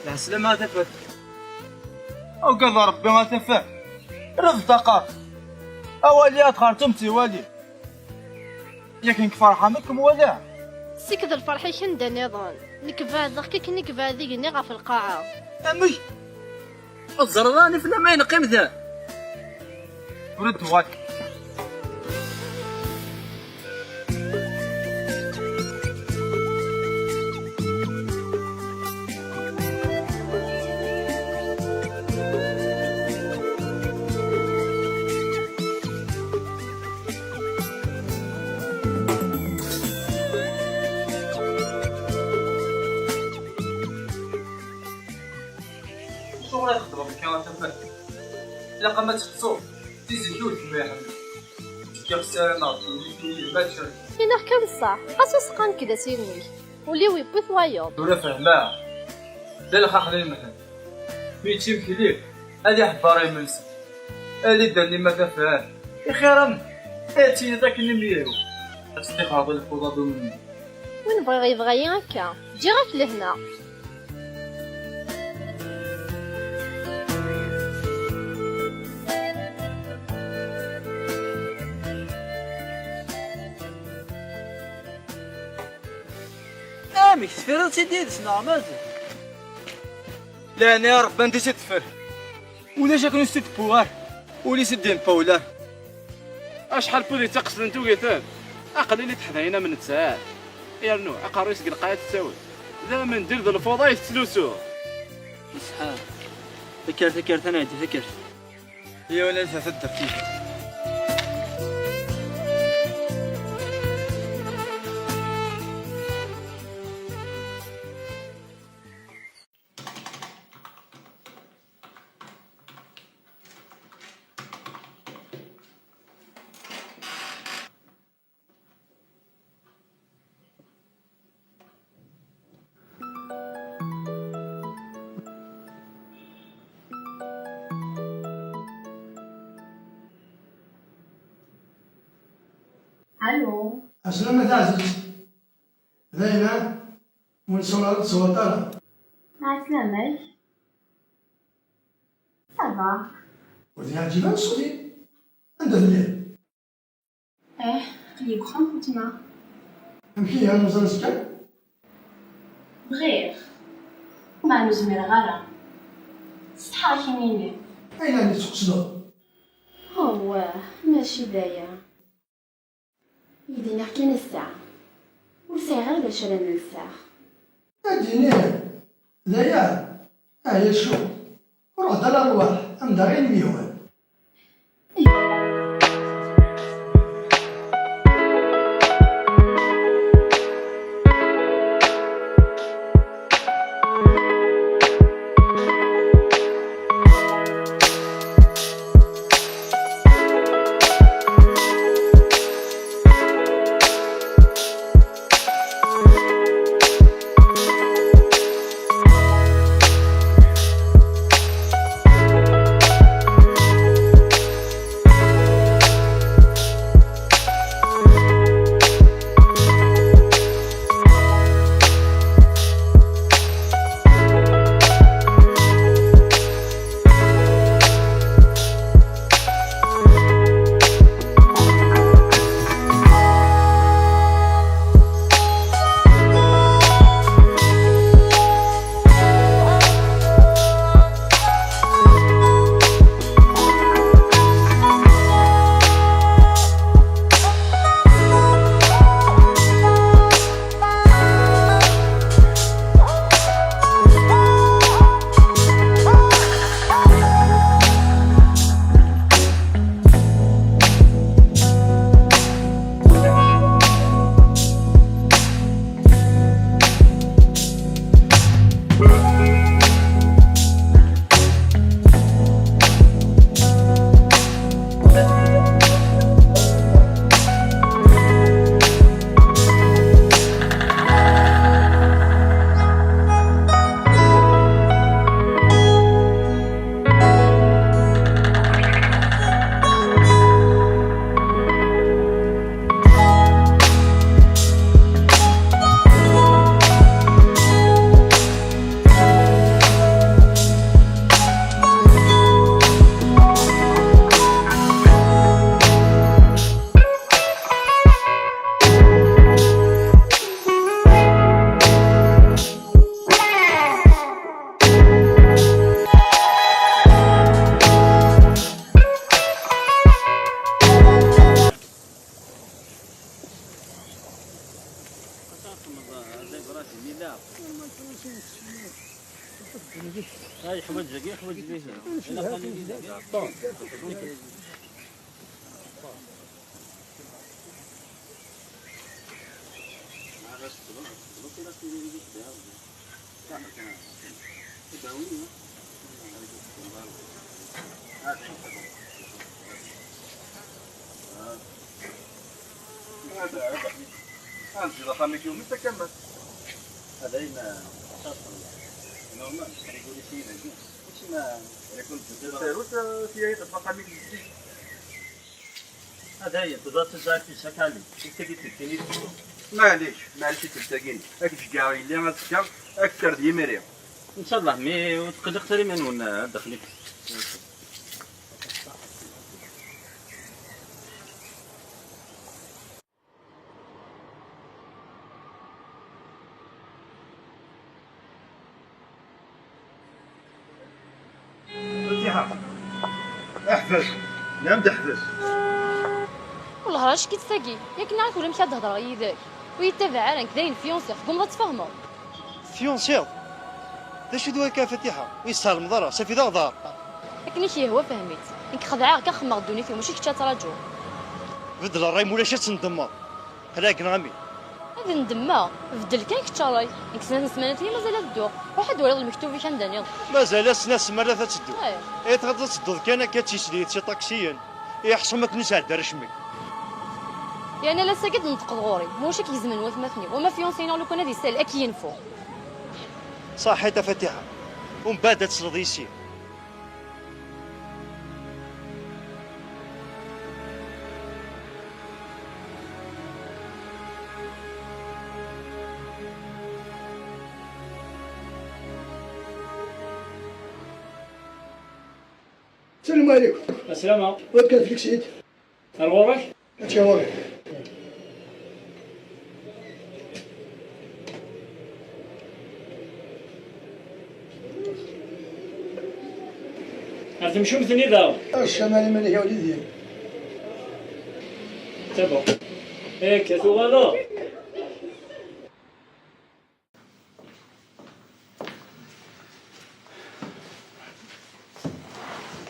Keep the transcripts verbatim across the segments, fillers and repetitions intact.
Lɛeslama a tafat. Agad Ṛebbi a tafat. Rret taqaṛt. Awali ad txerṣum tiwali. Yak nekk ferḥeɣ mi kem-walaɣ. Ssiked lferḥ-ik anda nniḍen. Nekk beɛdeɣ-k akken i yebɛed igenni ɣef lqaɛa. Amek? Ur teẓriḍ ara anef lama i neqqim da? Ur d-tuɣal. Acuɣer i txeddmeḍ akka a tafat? Ilaq-am ad teṭṭseḍ. Di zik-iw d gma iḥemmel. Ddiɣ ssarameɣ ddunit-nni d ma tcerreg. Iniɣ-k d ṣṣeḥ, xas aseqqan-k d asirem-ik. Ul-iw yewwi-t wayeḍ. Tura fehmeɣ. D lxaxla i Mḥend. Mi yečča imekli, ad iḥebber imensi. Ali-d a nni ma tafat. Ixir-am, ad tiniḍ akken imyaru. Ad teṭṭixreḍ i lfuḍa d umenni. Win bɣiɣ yebɣa-yi akka. Ǧǧiɣ-ak lehna. Amek, tefriḍ-tt-id yid-s neɣ mazal? Leɛnaya n Ṛebbi anda i tt-id-teffer? Ulac akken ur s-id-tewwi ara, ur i s-id-yenfa ula. Acḥal n wid yettaqesden tugi-ten, aql-in i teḥdayin am nettat. Yernu aqerruy-is deg lqaɛa tettawi. D amendil d lfuḍa i tettlusu. Iṣḥa. Takkart, takkart, a nɛeddi, takkart. Yiwen ad taddart-ik. Alo. Ɛeslama taɛzizt. Dayen, ur nessawal ara d ṣṣwat ara. Ɛeslama-k. Ça va. Ur d-yeɛǧib ara ṣṣut-im. Anda telliḍ? Eh, aql-i deg uxxam n weltma. Amek ihi, ad nẓer azekka? Bɣiɣ. Meɛna ur zmireɣ ara. Ṣṣeḥ ara k-inin. Ayen ɛni tettqesdeḍ? Awah, mačči d aya. I d-iniɣ kan ass-a, ur sɛiɣ ara d acu ara nelseɣ. Ad d-iniɣ, d aya, ah ya ccu, ruḥ-d ala rrwaḥ, anda i m-yehwan. ها يحوج لك، يحوج لك. هذا، هذا. هذا الجيل خامك يوم أنت كمل. هذا هنا أساس نورمال، خلي يقول لي سيدي. ماشي ما يكون السيروس، آه، في أي طبقة من الجديد. هذا هي، تضاد تزاك في الشكالي. أنت قلت لي. معليش، معليش تبتاقين. أك تشجع لي أزكى أكثر ديميريا. إن شاء الله، مي وتقدر تري من هنا دخلك. فاتحة. احفظ. نعم، تحفظ. والله راه شكيت تاكي، ياك نعرف ولا مشي تهضر يدك. ويتبع رانك داين فيونسي، تقوم تفهمه. فيونسي؟ D acu d wakka, Fatiḥa? Ur yesseɛlmeḍ ara, safi d aɣdar. Akken i k-yehwa fhem-itt. Nekk xedɛeɣ-k, xemmeɣ ddunit-iw, mačči kečč ad traǧuḍ. Beddel ṛṛay, ma ulac ad tendemmeḍ. Ḥlagen, ami. Ad ndemmeɣ? Beddel kan kečč ṛṛay. Nekk snat n ssmanat-yi mazal ad dduɣ. Ruḥ ad twaliḍ lmektub-ik anda nniḍen. Mazal-as snat ssmanat ad teddu. Ayɣer? Eh, tɣileḍ ad tedduḍ kan akka d tislit s iṭaksiyen? Iḥṣu ma tenna sɛedda ara cemmek. Yerna ass-agi d-neṭqeḍ ɣur-i, ma ulac ad k-gezmen watmaten-iw, wama fiancé-inu lukan ad isal, ad k-yenfu. Ṣaḥit a Fatiḥa, umbeɛd ad tesleḍ yis-i. السلام عليكم. السلامة. وين كان فليكسيد؟ الغورك؟ هاتشي غورك. هاتم شو مثني ذا؟ الشمالي من هي وليدي؟ C'est bon. هيك، تو غلو.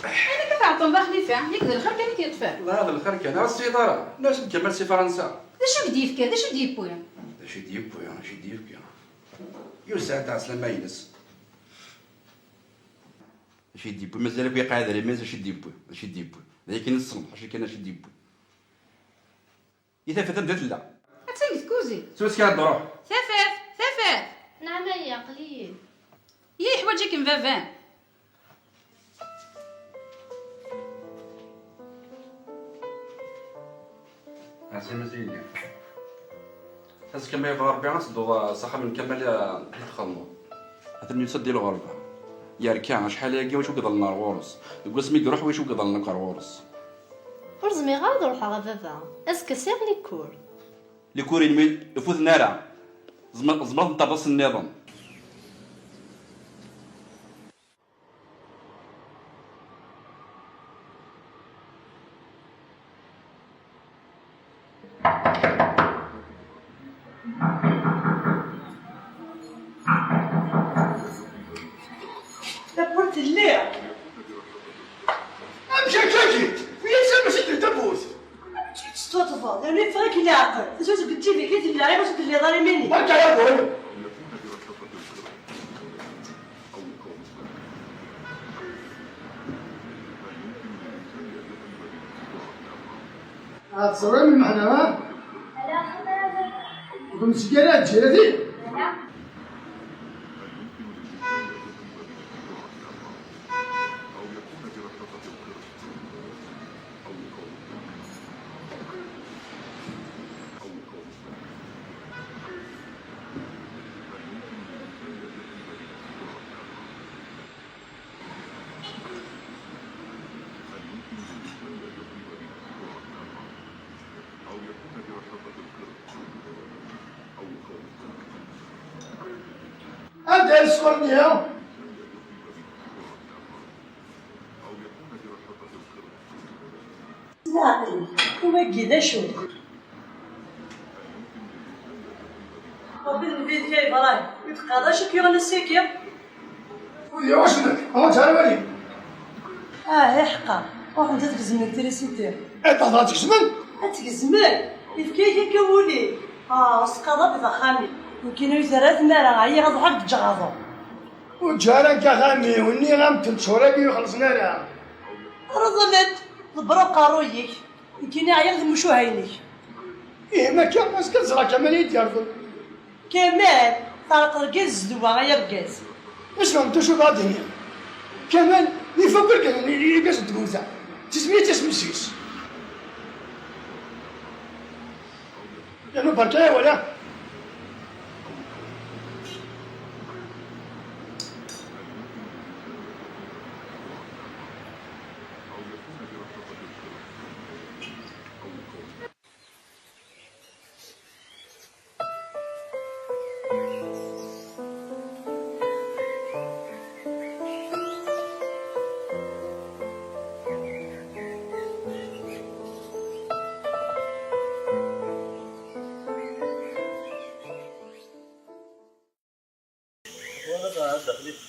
Ayen akka tɛeṭṭleḍ a Xlifa, yak d lxir kan i k-yeṭṭfen. Ḍaɛa d lxir kan, a Sidi Ḍaɛa, nnas-d Kamal si Fransa. D acu i k-d-yefka, d acu i d-yewwi? D acu i d-yewwi, d acu i d-yefka? Yusa-d ɛeslama-ines. D acu i d-yewwi, mazal akk yeqɛed ar iman-is, d acu i d-yewwi, d acu i d-yewwi. D ayen kan i tessneḍ, ḥaca kan d acu i d-yewwi. I tafat anda tella? Attan deg tkuzint. Tura s kra ad d-ruḥ. Tafat! Tafat! Nɛam a yelli, aql-iyi. Yeḥwaǧ-ikem baba-m. Ɛziz a yelli. Azekka ma yebɣa Rebbi ad tedduḍ s axxam n Kamal, eh, ad txedmeḍ. Atan yusa-d di lɣerba. Yerka, acḥal ayagi wacu yeḍlen ar ɣur-s. Deg wasmi i iruḥ wacu yeḍlen akk ar ɣur-s. Ur zmireɣ ara ad ruḥeɣ a baba. Azekka sɛiɣ likur. Likur-inem ur futen ara. Tzemreḍ ad ten-terreḍ ass-nniḍen. Tawwurt telli. Amek akka-agi? Wiyass-a mačči d tawwurt. Amek i testuṭfeḍ? Yerna yeffeɣ-ik leɛqel. Tazwara deg T V i tella, ayɣer ur telliḍ ara iman-ik? Berka ya boy! Ad teẓrim lmeḥna, ha? Ur kem-teǧǧi ara lǧirat-ik? Anda i sɣurniya? Wagi d acu? Ṛebbi d Nnbi-k a Ibrahim. Tqeḍ acu k-yuɣen ass-agi? Ur d-yuɣ acemma, ur ttara wali. Ah, iḥeqqa, ruḥen ad tgezmen trisiti. Eh, tehḍer ad tgezmen? Ad tgezmen? Yefka-yak akka wul-ik. Ah, ur s-qqaḍ akk d axxam-ik. Nekkini ur terra tmara, ɛyiɣ ad ruḥeɣ ad ǧǧeɣ aḍu. Ur ǧǧa ara akka axxam-iw, nniɣ-am-d ur ttcur agi ur xellṣen ara. Rḍel-d, ḍebber aqerruy-ik. Nekkini ɛyiɣ d imucuha-inek. Ihi ma akka, azekka ad ẓreɣ Kamal ad yi-d-yerḍel. Kamal, terqeḍ deg zzedwa ay argaz. Isem n tucuḍa ad d-iniɣ. Kamal, ifuk irgazen n irgazen n tgewta. Tismi d tismi-s. Yernu berka ya wala. Twalaḍ, ah, daxel-is.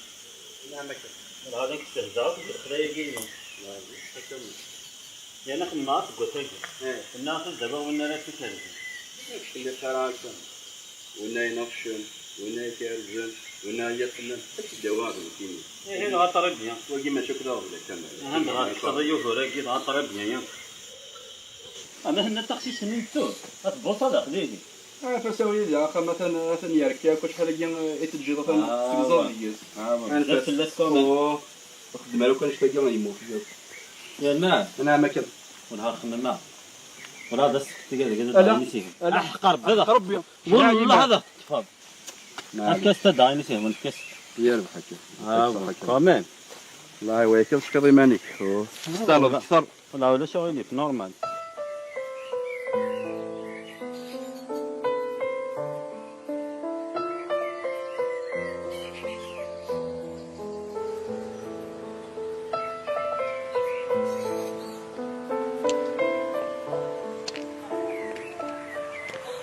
Nɛam akken. Dɣa d nekk stehzaɣ akk deg lexla-agi-inu. Nɛam, akka. Yerna xedmeɣ akk deg wass-agi. Eh. Tennaɣ-as ad d-awiɣ win ara t-ikerzen. Ur k-xelliq ara akka. Win ay ineɣcen, win ay ikerzen, win ay yaṭmen, ad tt-id-awiɣ ɣer nekkini. Ihi, dɣa très bien. Wagi mačči akk d aɣbel akka, Kamal. Aha, dɣa tekkseḍ-iyi ugur-agi, dɣa très bien, ya. Ama tenna taxsist-nni n ttur, ad tbuṣa daxel-ihi. Ah, fas awi-yi-d axxam, atan, atan yerka akk acḥal-agi i teǧǧiḍ, atan ah, tegzaḍ deg-s. Ah, wa. Anef fell-as quand même. Oh, xdem ara kan annect-agi yemmut akk. Yerna? Anɛam akken. Wellah ar xemmem-a. Wellah d asefk tigad tigad ala. Ala. Aḥeqq Rebbi ad aɣ-teṭṭfeḍ. Rebbi. Wellah ad aɣ-teṭṭfeḍ. Efk-as-d adaɣ ayen i s-yehwan, efk-as. Yerbeḥ akka. Ah, quand même. Wellah, wa akka teckiḍ iman-ik. Oh. Tettaleḍ kter. Wala ulac aɣilif, normal.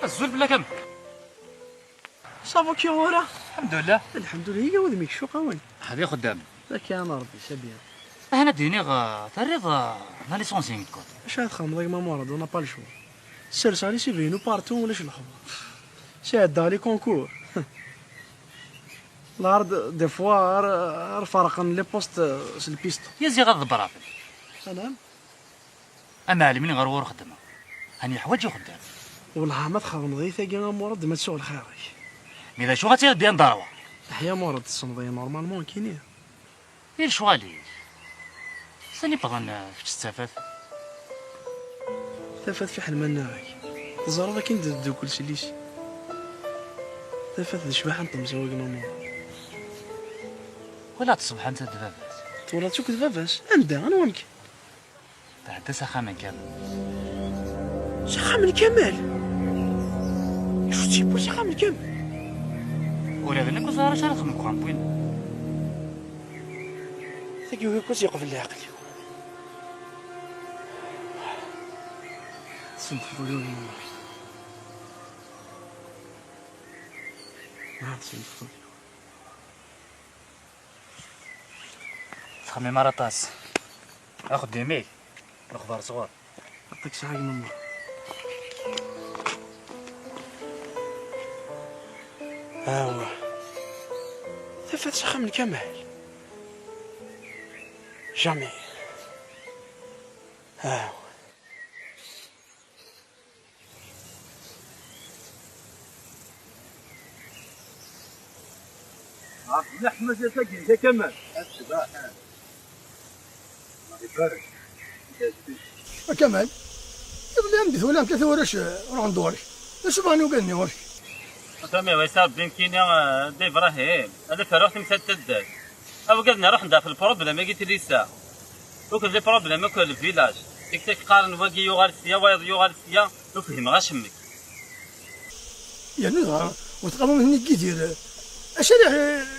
Azul fell-ak a mmi. Ça va, Kiwara? Lḥemdullah. Lḥemdullah, iga wudem-ik cuq awen. Ḥabi xeddam. Lak ya Rebbi, c'est bien. Ahan ad d-iniɣ, eh, terriḍ, eh, la licence-inek, quoi. Acu ara txedmeḍ a gma Murad, on n'a pas le choix. Sserseɣ les C V-inu partout, ulac lexbar. Sɛeddaɣ les concours. Lɛerḍ, des fois, ar, ar ferqen les postes, eh, s lpisto. Ya ziɣ ad ḍebbreɣ fell-ak. Anɛam. Amɛellem-nni ɣer ɣur xeddmeɣ. Hani yeḥwaǧ uxeddam. Wellah ma txedmeḍ-iyi tagi a Murad, ma tsuɣ lxir-ik. Mi d acu ad tiliḍ bien droit? Aḥya Murad, tessneḍ-iyi normalement nekkini. I lecɣal-ik? Sani wwḍen, eh, kečč d Tafat? Tafat fiḥel ma nniɣ-ak. Teẓriḍ akken d-teddukel s lycée. Tafat d ccbaḥa n temẓi wagi a Murad. Walaɣ-tt ṣṣbeḥ anta d baba-s. Twalaḍ-tt akk d baba-s? Anda? Anwa amek? Tɛedda s axxam n Kamal. S axxam n Kamal? Acu tt-yewwi s axxam n Kamal? Ula d nekk ur ẓriɣ acu ara xedmeɣ deg uxxam n winna. Tagi ur yeqbel leɛqel-iw. Tesnefḍeḍ ul-iw. Ah, tesnefḍeḍ. Ur ttxemmim ara aṭas. Axeddim-ik, lexbar sɣur. Aṭak sɛa gma. Awa. Tafat s axxam n Kamal. Jamais. Awa. Ɛebd Ḥmed, a tagi, a Kamal. A Kamal, iḍelli am d-twalam tlata warrac, eh, ruḥen-d ɣur-k. D acu bɣan ugaden-nni ɣur-k? Ata mi ɣisa Rebbi nekkini, eh, Dda Ibrahim, ad ferruɣ timsal n taddart. Awgad-nni ruḥen-d ɣef lproblem-agi tlisa. Uked lproblem akk n lvilaj. Tiktak qqaren wagi yuɣal sya, wayeḍ yuɣal sya, ur fhimeɣ acemmek. Yernu dɣa, ur tqabum-ten-id Yidir, acu ara,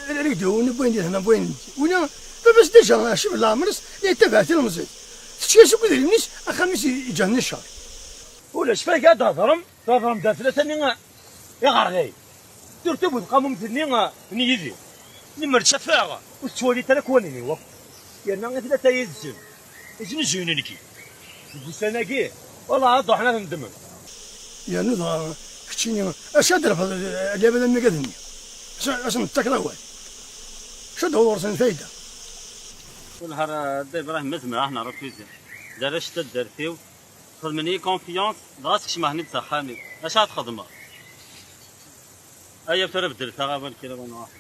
ara yegdun, wwin-d hna, wwin-d. Wina, baba-s déjà acib n leɛmer-is, la yettabaɛ tilemẓit. Tečča-yas akk idrimen-is, axxam-is yeǧǧa-ten i ccer. Ulac, fayga ad d-thedrem, thedrem-d ar tlata-nni iɣerdayen. Surtout bu tqamumt-nni, ah, n Yidir. Lemmer tt-afeɣ, ur tettwaliḍ ara akk wallen-iw akk. Yerna i tlata yid-sen, i znuzuyen nekki. Deg ussan-agi, wallah ad ruḥen ad ndemmen. Yernu dɣa keččini, acu ad d-refdeḍ lɛibad am wigad-nni? Acu, acu n-tettakeḍ awal? Acu ad d-taweḍ ɣur-sen lfayda? Wellah, a Dda Ibrahim, ma zemreɣ ad nɛreḍ tuzi. D arrac n taddart-iw, xedmen-iyi confiance, dɣa skecmeɣ-ten-id s axxam-iw. Acu ad xedmeɣ? Aya tura beddlet-aɣ awal kra wa nruḥ.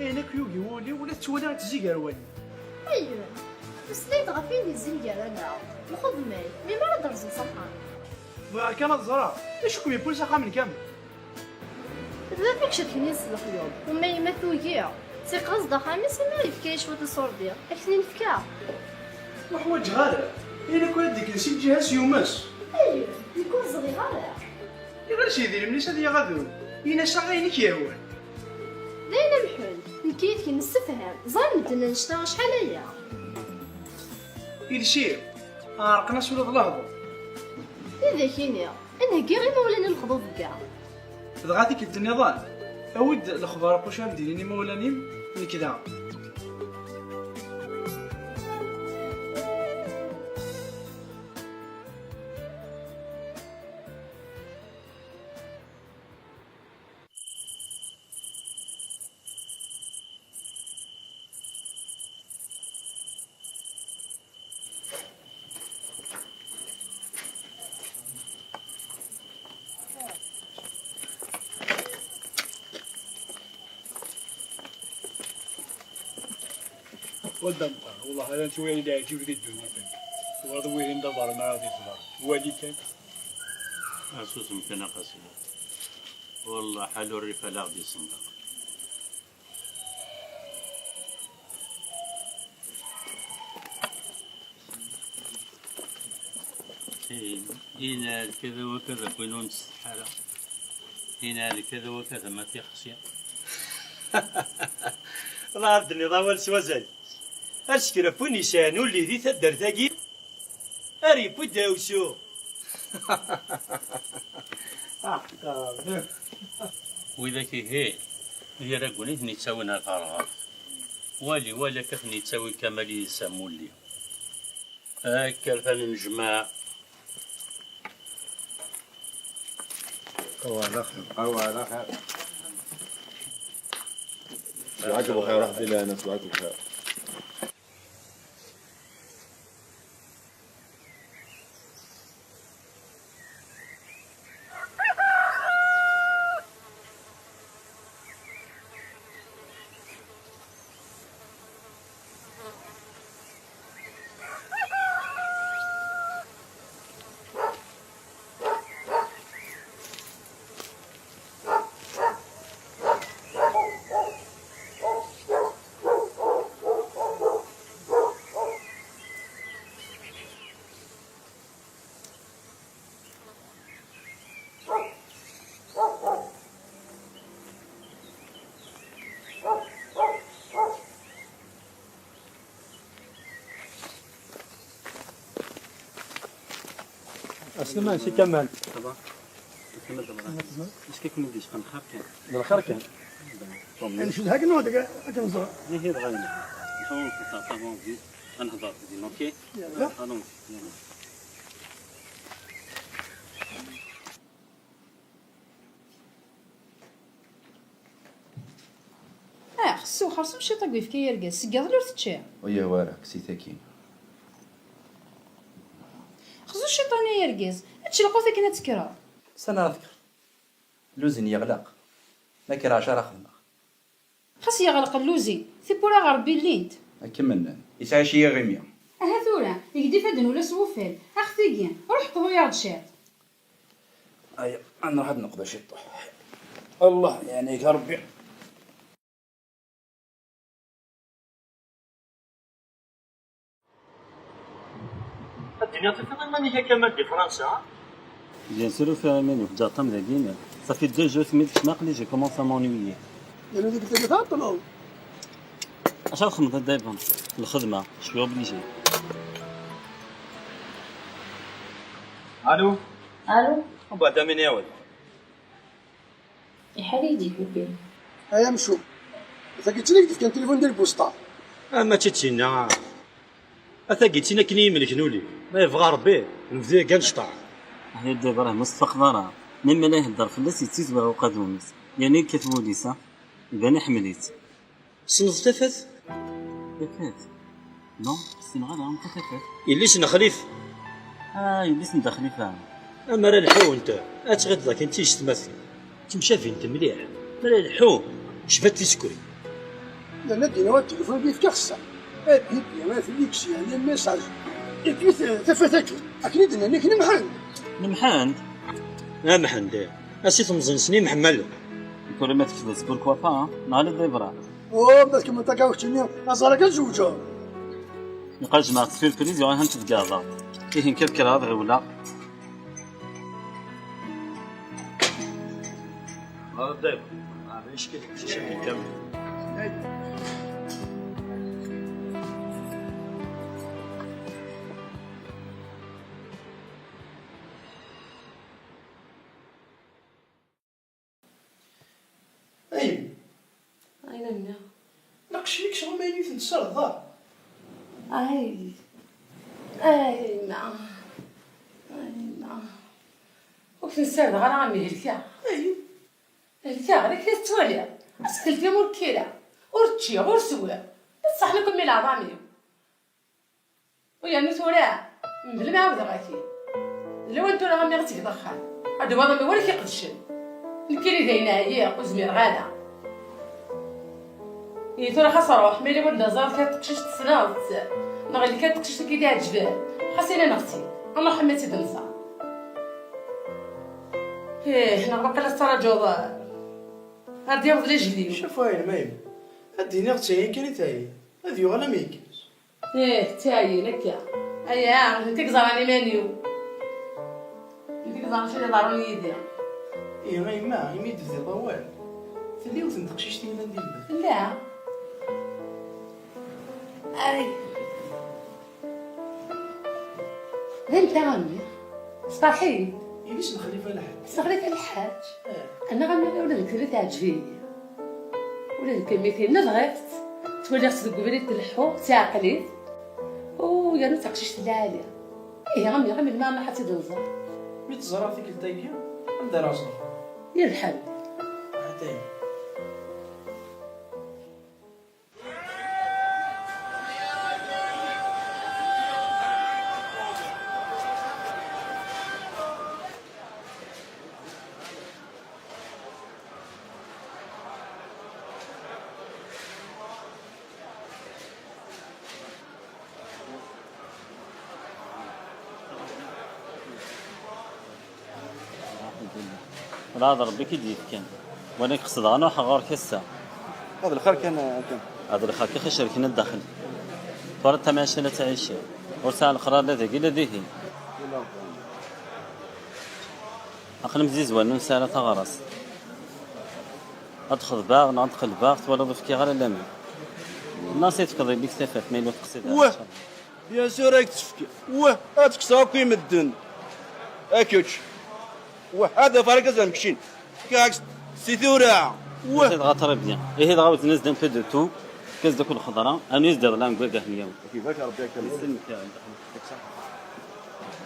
Ayen akk yugi wul-iw, ula tettwaliɣ-itt zik ar wallen. Ayyen, meslay-d ɣef wayen yezzin gar-aneɣ. Nxuḍ may, melmi ara d-rzuɣ s axxam? Bɣiɣ kan ad ẓreɣ, acu kem-yewwin s axxam n Kamel? D baba i icedken yis lexyuḍ, uma yemma tugi, tiqqeẓ-d axxam-is, imi yefka-yi cwiṭ iṣurdi, ad k-ten-in-fkeɣ. Ur ḥwaǧeɣ ara, ayen akk ara d-ikkren si lǧiha-s yumes. Ayyen, nekk ur ẓriɣ ara. Iɣil s yedrimen-is ad yaɣ adrum, ini-as aɣ ayen i k-yehwan. D ayen amḥun, nekk yid-k nessefham, ẓran medden annect-a acḥal aya. Iles-iw, ɛerqen-as ula d lehdur. Ad ak-iniɣ, ad nheggi imawlan i lexḍuḍegga. Dɣa tikkelt nniḍen, awi-d lexbar ɣef wacu ara m-d-inin imawlan-im, nekk daɣen. Wadda meqqar, wellah ala nettwali leɛǧib di ddunit-agi. Twalaḍ wihin d abermar ara d-iẓḍer. Wali kan. Asusem kan a Qasi. Wellah ḥal urrif ala ɣ-d-isendeq. Ihi, ina lkada wakada win ur nsetḥa ara. Ina lkada wakada ma tixsi. Ɣer d-nniḍ awal s wazal. Ar skref win yesɛan ulli di taddart-agi. Ar yewwi dawsu. Aḥeqqa. Widak ihi, d iragun i ten-ittawin ar terɣert. Wali, wali akka ten-ittawi Kamal yid-s am ulli. Akka rfan n jmaɛ. Awa, ala xir. Awa, ala xir. Sɛak bxir, ṛuḥ di lehna, sɛak bxir. Aslama, si Kamal. Ça va? Aslama, ça va. Est-ce que kem-id-yecqan xir kan? D lxir kan. Ncedha-k neɣ deg akken ẓer. Ihi dɣa yella. Nḥawl nfeṭṭer tabunzi, ad nehḍer din, ok? Yalla. Allons, yalla. Ah, xeṣṣu, xerṣum ciṭ deg uyefki ay argaz, seg iḍelli ur tečči. Ur yehwi ara, kkes-it akkin. Xzu ciṭan ay argaz, ečč lqut akken ad tekkreḍ. Sani ara tekkreḍ? Luzin yeɣleq. Ma kra ɛac ara xedmeɣ. Xas yeɣleq lluzi, tiwwura ɣer Rebbi llint. Akken mennen, yesɛic yiɣimi. Aha tura, yegdif ad nula s wuffal, ax tigi, ruḥ qḍu-yaɣ-d ciṭ. Aya, ad nruḥ ad neqḍu ciṭuḥ. Allah yeɛni-k a Rebbi. Ad d-tiniḍ tufiḍ iman-ik akka ma di Fransa? Bien sûr, ufiɣ iman-iw, ǧaṭam dagi. Ça fait deux jours mi d-kecmeɣ, aql-i j'ai commencé à m'ennuyer. Yernu deg tagi tɛeṭṭleḍ. Acu ara txedmeḍ a Dayban? Lxedma, je suis obligé. Allô? Allô? Mbeɛd amin iɛawed. Iḥar-iyi-d iḥubi. Ay amcum, tagi d tin i k-d-fkan tilifun di lbusṭa. Ah, mačči d tinna. A tagi d tin akken i yi-melken ul-iw. Ma yebɣa Rebbi, nebdu yagi ad necṭeḥ. Ay a Dda Ibrahim, ur s-tfaqeḍ ara. Mi mala ihedder fell-as, yettizwiɣ uqadum-is. Yerna yekkat wul-is, ah. Iban iḥemmel-itt. Tessneḍ Tafat? Tafat? Non, ur ssineɣ ara, anta Tafat? Yelli-s n Xlif. Ah, yelli-s n Dda Xlifa. Amar ad lḥunt, ad tɣiḍeḍ akken d tiyessetmatin. Ttemcabint mliḥ. Mi ara lḥu, cbat tisekkrin. Llan ad d-iniɣ tilifun yefka xeṣṣa. A Bibi, a Felix, yeɛni message. Et puis, Tafat akken, akken i d-nnan, akken i Mḥend. N Mḥend? A Mḥend, a si temẓi-nsen i Mḥemmal. Tura ma tekfeḍ-tt, pourquoi pas, hein? Neɣ ala d Ibrahim? Oh, ma tkemmleḍ akka keččini, aẓar akka tzewǧeḍ. Nqa jemɛeɣ-d surprise, yuɣ ahan tbeggɛeḍ. Ihi nekk ad kkreɣ ad ɣiwleɣ. Ɣer dayem. Ah, icekk-it uqcic-agi kamel. Ay. Ay, nanna. Naqec-ik sɣur ma yif-, tessardeḍ. Ay. Ay, ma. Ay, ma. Ur k-nessardeɣ ara a mmi, helkeɣ. Ay. Helkeɣ, d akken tettwaliḍ. Ass telfi ur kkireɣ. Ur ččiɣ, ur swiɣ. D ṣṣeḥ nekkemmi leɛḍam-iw. U yernu tura, mebla ma ɛawdeɣ-ak-id. D lawan tura a mmi ad tgeḍ axxam. Ad d-waḍ a mmi wala k-iqedcen. Nekkini dayen ɛyiɣ, ur zmireɣ ara. Ihi tura xas ruḥ, ma yella ur d-neẓra kra teqcict tessneḍ-tt, neɣ yella kra teqcict i k-id-iɛeǧben, xas ini neɣ-tt-id, ad nruḥ a mmi ad tt-id-nẓer. Ih, neɣ waqila tettraǧuḍ, eh, ar d-yaweḍ lejli-w. Caf wayen, ma yemma. Ad d-iniɣ d tayin kan i tayin. Ad yuɣal am yekkes. Ih, d tayin akka. Aya, d nekk i yeẓran iman-iw. D nekk i yeẓran acu i d-iḍerrun yid-i. Ihi a yemma, imi d-tebdiḍ awal, tella yiwet n teqcict i yellan di lbal. Tella. Ay. D anta a mmi? Sṭaḥ-iyi. Yelli-s n Xlifa Lḥaǧ. S Xlifa Lḥaǧ. Eh. Annaɣ a mmi ula d nekk tella teɛǧeb-iyi. Ula d kemmi tinna bɣiɣ-tt. Ttwaliɣ-tt deg ubrid tleḥḥu, d taɛeqlit. U yernu d taqcict lɛali. Ihi a mmi, ɣer melmi ara nruḥ ad tt-id-nẓer? Mi tt-ẓriɣ tikkelt-agi, anda ara ẓreɣ? Yir lḥal. Hatay. Wala d Rebbi i k-id-yefkan. Wala k-qesdeɣ ad ruḥeɣ ɣur-k ass-a. Ad lxir kan, akken. Ad lxir kan, xi cerken ad daxel. Twalaḍ tamɛict la ttɛici. Ur sɛiɣ leqrar la dagi la dihin. Aql-i mzizwan, ur nesɛi ara taɣarast. Ad xeḍbeɣ neɣ ad qelbeɣ, twalaḍ ur fkiɣ ara laman. Nnas i tefkeḍ yelli-k Tafat, ma yella ur teqsid ara. Wah! Bien sûr, ad k-tt-fkeɣ. Wah, ad kkseɣ akk i medden. A kečč. Wah, ad afeɣ argaz am keččin. Fkiɣ-ak-tt si tura. Wah. Ihi dɣa très bien. Ihi dɣa wzen-as-d un peu de tout. Fkiɣ-as-d akk lxeḍra. Anu as-d-iḍla deg wagah n yaw. Ak ibarek Rebbi akka. Isellmek-ak.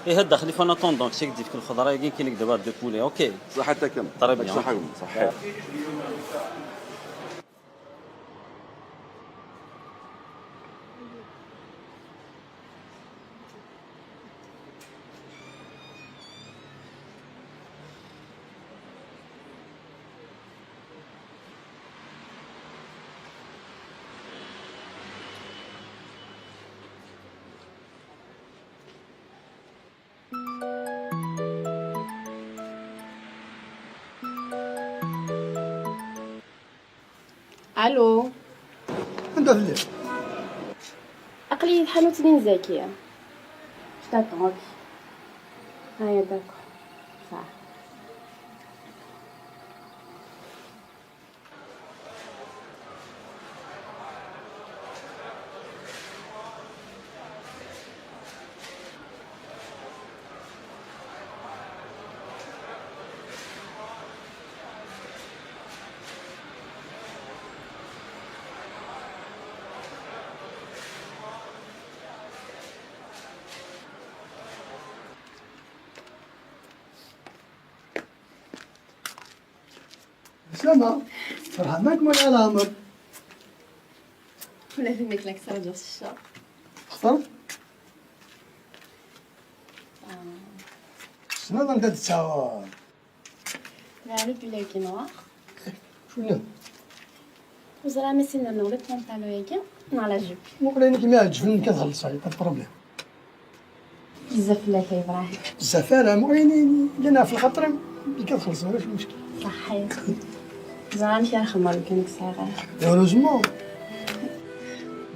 Ihi a Dda Xlifa, en attendant, kečč ad k-d-yefk lxeḍra-agi, nekkini ad k-d-awiɣ deux poulets, ok? Ṣaḥit a Kamel. Très bien, ok. Ṣaḥa-wen, ṣaḥit. Allô. Anda telliḍ? Aql-iyi di tḥanut-nni n Zakiya. Je t'attends. Aya, d'accord. Sawa. Slama, ferḥeɣ maḍi wala ɛla ɛmer. Ula d nekk la k-ttṛaǧuɣ s cceṛ. Xtar? Ah. Tessneḍ anda d-ttaɣ? La robe et le noir. Cwinna. Ur ẓriɣ ma ssineɣ le pantalon-agi neɣ la jupe. Muqel ayen i kem-iɛeǧben nekk ad xellṣeɣ, pas de problème. Bezzaf fell-ak a Ibrahim. Bezzaf ara, muqel ayen i yellan ɣef lxaṭer-im nekk ad xellṣeɣ, ulac lmuckil. Ṣaḥḥit. Ẓer amek ara xedmeɣ lukan ur k-sɛiɣ ara. Heureusement.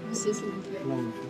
Bezzaf fell-ak.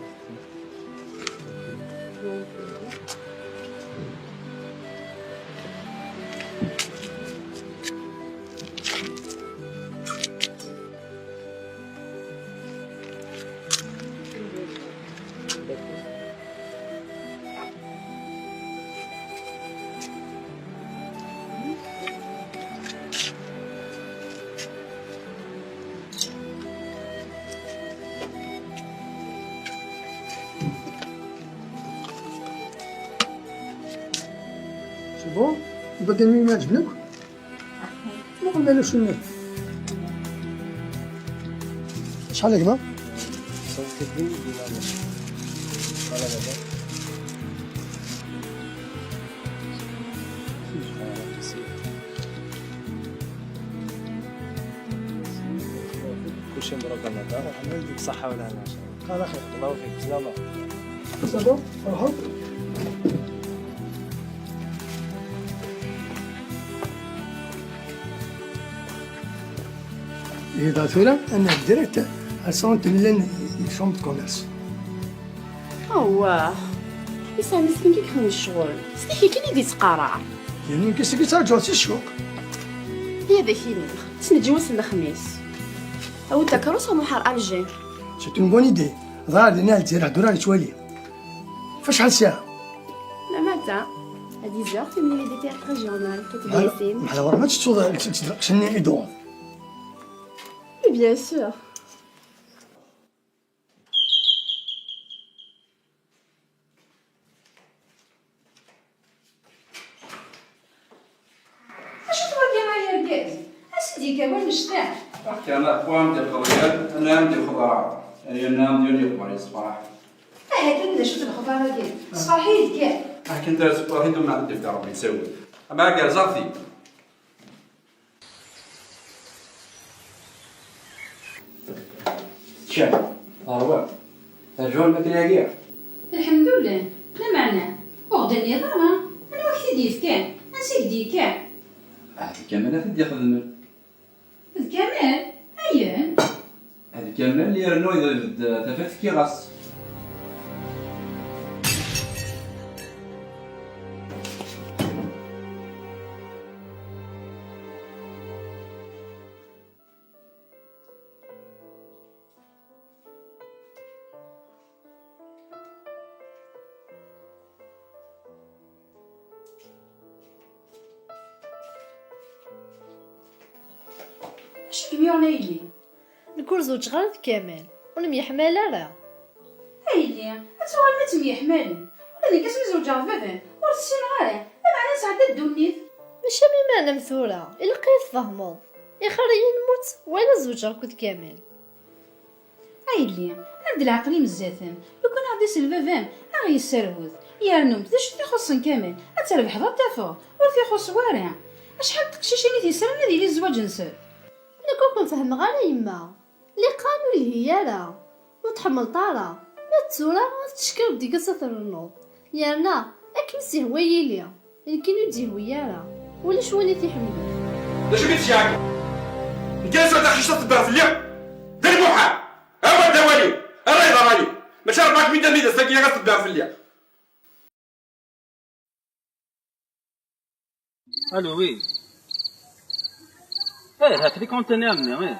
C'est bon? Tbedden mi ma عجبنك؟ Muqel ma yella cwiya. Acḥal a gma? كلشي مبروك رمضان. صحة ولا هنا. على خير. الله يوفقك. سلامة. C'est bon? فرحوا؟ إذا ثورة أنا direct أصلا تملن chambre de commerce. Awah. Yesɛa meskin kif yexdem ccɣel. S tiki kan i d-yettqarrar. Yernu nekk seg yettṛaǧuɣ si ccuq. Aya d ak-iniɣ. Ttneǧǧi wass n lexmis. Awi-d takeṛṛust u nruḥ ar Alger. C'est une bonne idée. Ḍar dinna Lezzayer ḥdur ar yettwali. Ɣef acḥal ssaɛa? Le matin, à dix heures, timlilit di théâtre régional, كتبدا Alors, ياسين. Meḥla ɣur ma tettuḍ lqecc-nni i d-tuɣeḍ. Oui, bien sûr. Acu twagi ay argaz? As-d-yekka wannect-a. Aḥkam aḥku am d-iqeḍyan, ana am d-ixeḍra. Ay anna am d-yun yeqber yessefraḥ. Aha kan d acu-t lexbar-agi? Ṣṣeḥ-iyi-d kan. Akken tara tessefraḥ-iyi-d umneɛ ad d-yefk Rebbi ttawil. Ama agerẓ-aɣ-t-id. Teččam, teṛwam, terjam lmakla-agi? Lḥemdullah, lameɛna, ur ɣ-d-tenniḍ ara, anwa i k-t-id-yefkan, ansi i k-d-yekka? Ah, d Kamal i t-id-ixedmen. D Kamal? Ayen? D Kamal yernu ibedd tafat fkiɣ-as. Acu i kem-yuɣen a yelli? Nekk ur zewǧeɣ ara d Kamal, ur nemyeḥmal ara. A yelli, ad tuɣalem ad temyeḥmalem. Ula d nekk asmi zewǧeɣ d baba-m, ur t-ssineɣ ara, lameɛna nesɛedda ddunit. Mačči am iman am tura, ilaq ad yi-tfehmeḍ. Ixir-iyi lmut wala zewǧeɣ akked Kamal. A yelli, err-d leɛqel-im zdat-m, lukan aɣ-d-isel baba-m, a ɣ-yesserhut. Yernu d acu t-ixuṣṣen Kamal, ad trebḥeḍ ad t-tafeḍ, ur t-ixuṣṣ wara. Acḥal n teqcicin i t-yesran ad yili zzwaǧ-nsen? Nekk ur ken-fehmeɣ ara yemma. Liqan ur yelhi ara, ur tḥemmleḍ ara, ma d tura ad teckireḍ deg-s ad trennuḍ. Yerna akken i s-yehwa yili, nekkini ur d-yehwi ara, ulac win i t-iḥemmlen. D acu i k-id-ceɛɛken? Nekk ara sɛiɣ taqcict-a tedder fell-i? D lmuḥal! Awer d awali! Ara yeḍrani! Mačči rebɛa mid amid ass-agi ara tebbeɛ fell-i! Allô, oui. Eh, ha flic conteneur-nni, eh.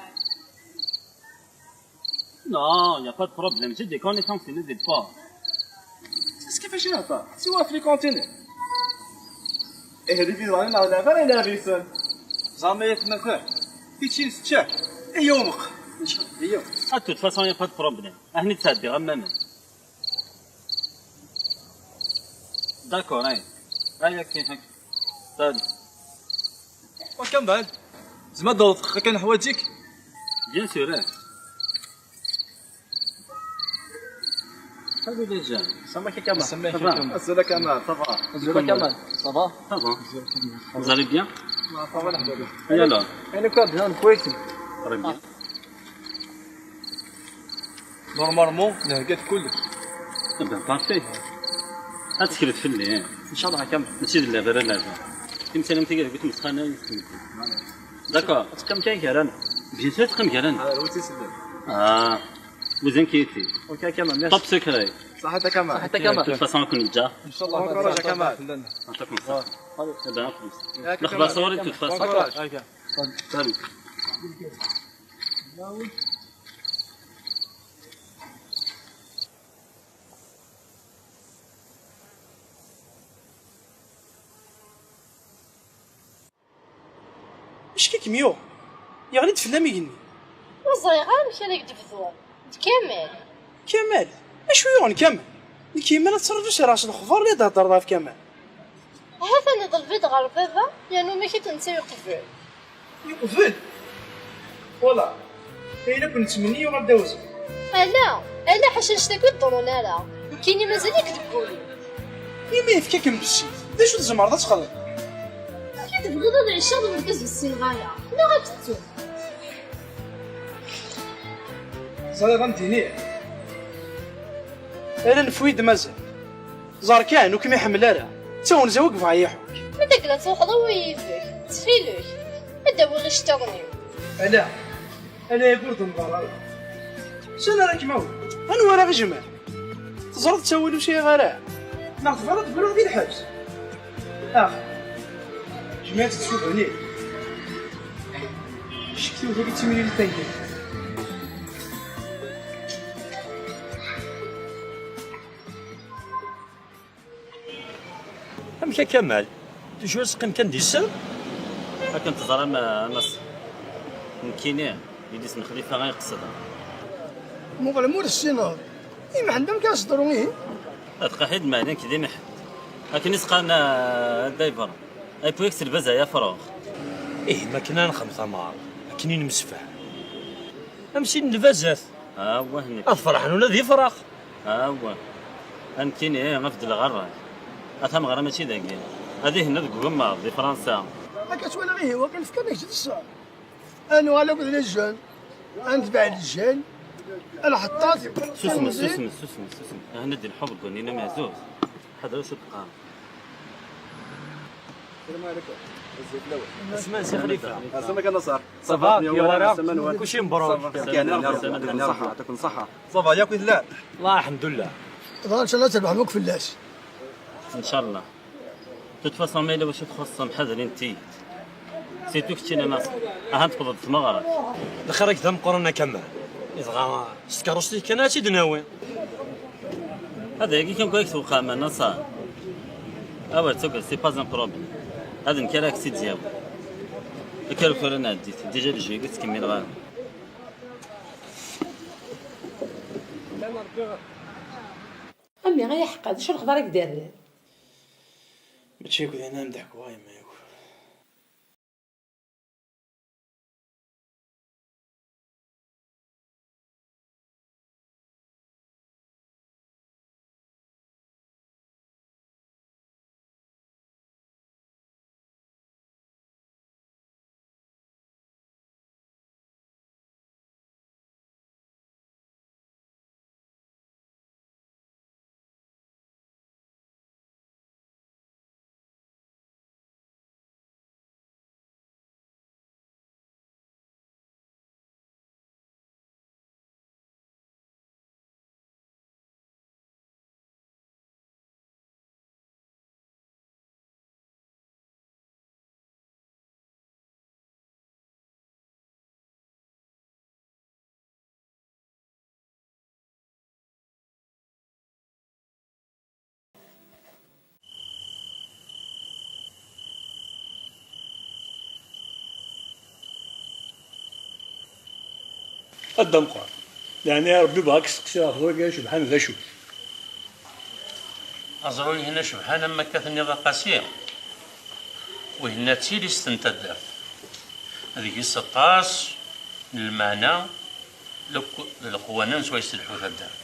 Non, il n'y a pas de problème. J'ai des connaissances, il est pas. C'est ce qui fait cher, ça. C'est où flic conteneur? Eh, les bidons, on a la valeur, la vie, ça. Jamais, ma fait. Ici, c'est cher. Et on. Ah, de toute façon, il n'y a pas de problème. Ah, ni ça, des ramènes. D'accord, hein. Ah, ok, ok. Salut. وكمال، زعما دور دقيقة كنحواجك؟ Bien sûr, hein. Salut les gens. Ça va, كمال؟ Ça va. Azul كمال، ça va؟ Ça va. Vous allez bien? Ça va, الحمد لله. Et alors? أنا كويس. Très bien. Normalement, نهقت كلش. Eh ben, parfait. Ad tekkreḍ fell-i, eh. إن شاء الله كمال. Mačči d lɛib ara nerbeḥ. Timsal am tigi deg tmesxana i tettmeddit. D'accord. Teqqim kan gar-aneɣ. Bien sûr, teqqim gar-aneɣ. Ah, vous inquiétez. Ok, كمال, merci. Top secret. صحتك كمال. صحتك كمال. De toute façon, كون جا. إن شاء الله. Bon courage كمال. يعطيكم الصحة. Eh ben, en plus. الأخبار صوري, de toute façon. Bon courage. Salut. Acu i kem-yuɣen? Yeɣli-d fell-am igenni. Ur ẓriɣ ara amek ara k-d-bduɣ. D Kamal. Kamal? Acu yuɣen Kamal? Nekk yemma la ttṛaǧu s lexbar la d-theddreḍ ɣef Kamal. Ahat ad neḍleb-id ɣer baba, yernu ma kečč netta yeqbel. Yeqbel? Wala, ayen akk nettmenni yuɣal d awezɣi. Ala, ala, ḥaca annect-agi ur ḍerrun ara. Nekkini mazal-ik deg wul-iw. Imi yefka-kem bessif, d acu tzemreḍ ad txedmeḍ? Amek i tebɣiḍ ad ɛiceɣ d urgaz ur ssineɣ ara? Neɣ ad tettu? Ẓriɣ ad m-d-iniɣ. Ala nefwi-d mazal. Ẓer kan, ur kem-iḥemmel ara. D tawenza-w i yebɣa yiḥuk. Ma d agla truḥeḍ, awi yid-k, ttxil-k. Ad d-awiɣ iceṭṭiḍen-iw. Ala, ala, yagi ur d-nḍer ara. Sani ara kem-awiɣ? Anwa ara ɣ-ijemɛen? Teẓriḍ ttawil ur sɛiɣ ara. Neɣ tebɣiḍ ad d-bruɣ di lḥebs? Ax. Jmiɛet-d s ubani. Ccektiw tagi d timlilit-agi. Amek a Kamal? Toujours teqqim kan di sser? Akken teẓram, a Nasser, nekkini, yelli-s n Xlifa ay qesdeɣ. Muqel ma ur tessineḍ. I Mḥend amek ara s-teḍru ihi? Ad qeḥid meɛna nekk d Imḥend. Akken i s-qqaren, a, a Dda Ibrahim. Ay puyek s lbaza ya fṛux. Ihi, ma akken ara nexdem tamar, akken i nemsefham. Am sin n lbazat. Awah, nekk. Ad ferḥen ula d ifrax. Awah. A nekkini, ad beddleɣ ṛṛay. A tameɣra mačči dagi. Ad ihenna deg ugemmaḍ, di Fransa. Akka ttwaliɣ ihi, waqil fkan-ak-d ṣṣeḥ. Ad nuɣal akked les jeunes, ad netbeɛ les jeunes, ad nḥeṭṭat. Susem, susem, susem, susem. Ahna d-ilḥu deg wanin amehzuz. Ḥader acu teqqar. السلام عليكم. الزيت الاول. اسمع سي خليفه. السلام عليكم نصر. صافا، يا ورا. كلشي مبروك. صافا، يعطيكم الصحة، يعطيكم الصحة. صافا، ياك ولا؟ الله، الحمد لله. Dɣa nchallah terbeḥ akk fell-as. Nchallah. De toute façon, ma yella wacu txuṣṣem, ḥadrin-t-id. Surtout keččini a Nasser. Aha, tewwḍeḍ tmeɣra. Lxir-ik d ameqqran a Kamal. Dɣa s tkeṛṛust-ik kan ad tt-id-nawi. Ad yagi kan kra k-tewqam a Nasser. Awer ttagad, c'est pas un problème. Ad nekk ara k-tt-id-yawi. Akka ur tura nɛeddi-t. Déjà le jeu-agi ur tt-kemmileɣ ara. A mmi, ay aḥeqqa, d acu lexbar i k-d-rran? Mačči akk d ayen ara m-d-ḥkuɣ a yemma yakk. A Dda Meqqran, leɛnaya n Ṛebbi, bɣiɣ ad k-steqsiɣ ɣef wagi acebḥan d acu? Aẓru-ihin acebḥan, am akka tenniḍ a Qasi, wihin d tilist n taddart. Deg-s aṭas n lmeɛna d lek-, d leqwanen swayes telḥu taddart.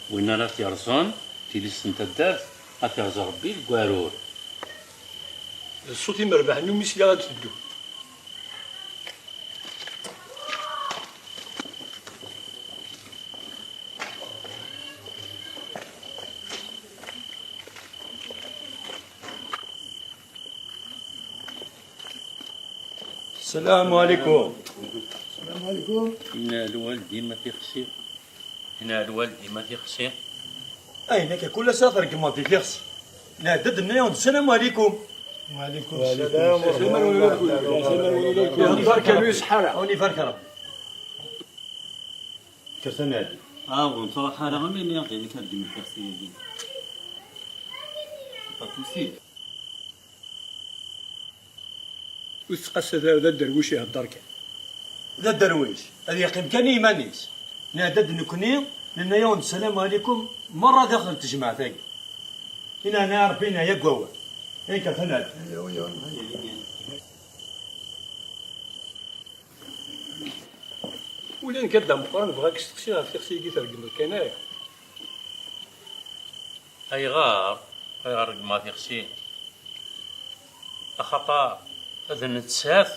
Win ara t-yerẓen, tilist n taddart, ad t-yerẓ Ṛebbi deg uɛrur. D ṣṣut imerbaḥen umi sliɣ ad d-teddu. السلام عليكم. السلام عليكم. Inna lwaldi ma tixsi. Inna lwaldi ma tixsi. Ay, nekk kul ass ad regmeɣ di tixsi. Nɛedda-d nna-yawen-d السلام عليكم. وعليكم السلام ورحمة الله وبركاته. Yehder kan ur iṣeḥḥa ara. Ur ibarek Rebbi. Kkret ad nɛeddi. Ah, ur nettruḥ ara, am ayen i aɣ-d-yenna ad regmen tixsi-agi. C'est pas possible. Ur tettqas ara, d aderwic ihedder kan. D aderwic, ad yeqqim kan i yiman-is. Nɛedda-d nekni, nenna-yawen-d السلام عليكم, merra daxel n tejmaɛt-agi. Inɛna Rebbi, neɛya deg wawal. Ayen kan ad nɛeddi. Ula nekk a Dda Meqqran bɣiɣ ad k-steqsiɣ ɣef tixsi-agi, tregmeḍ kan aya. Ayɣer? Ayɣer regmeɣ tixsi? Axaṭer d nettat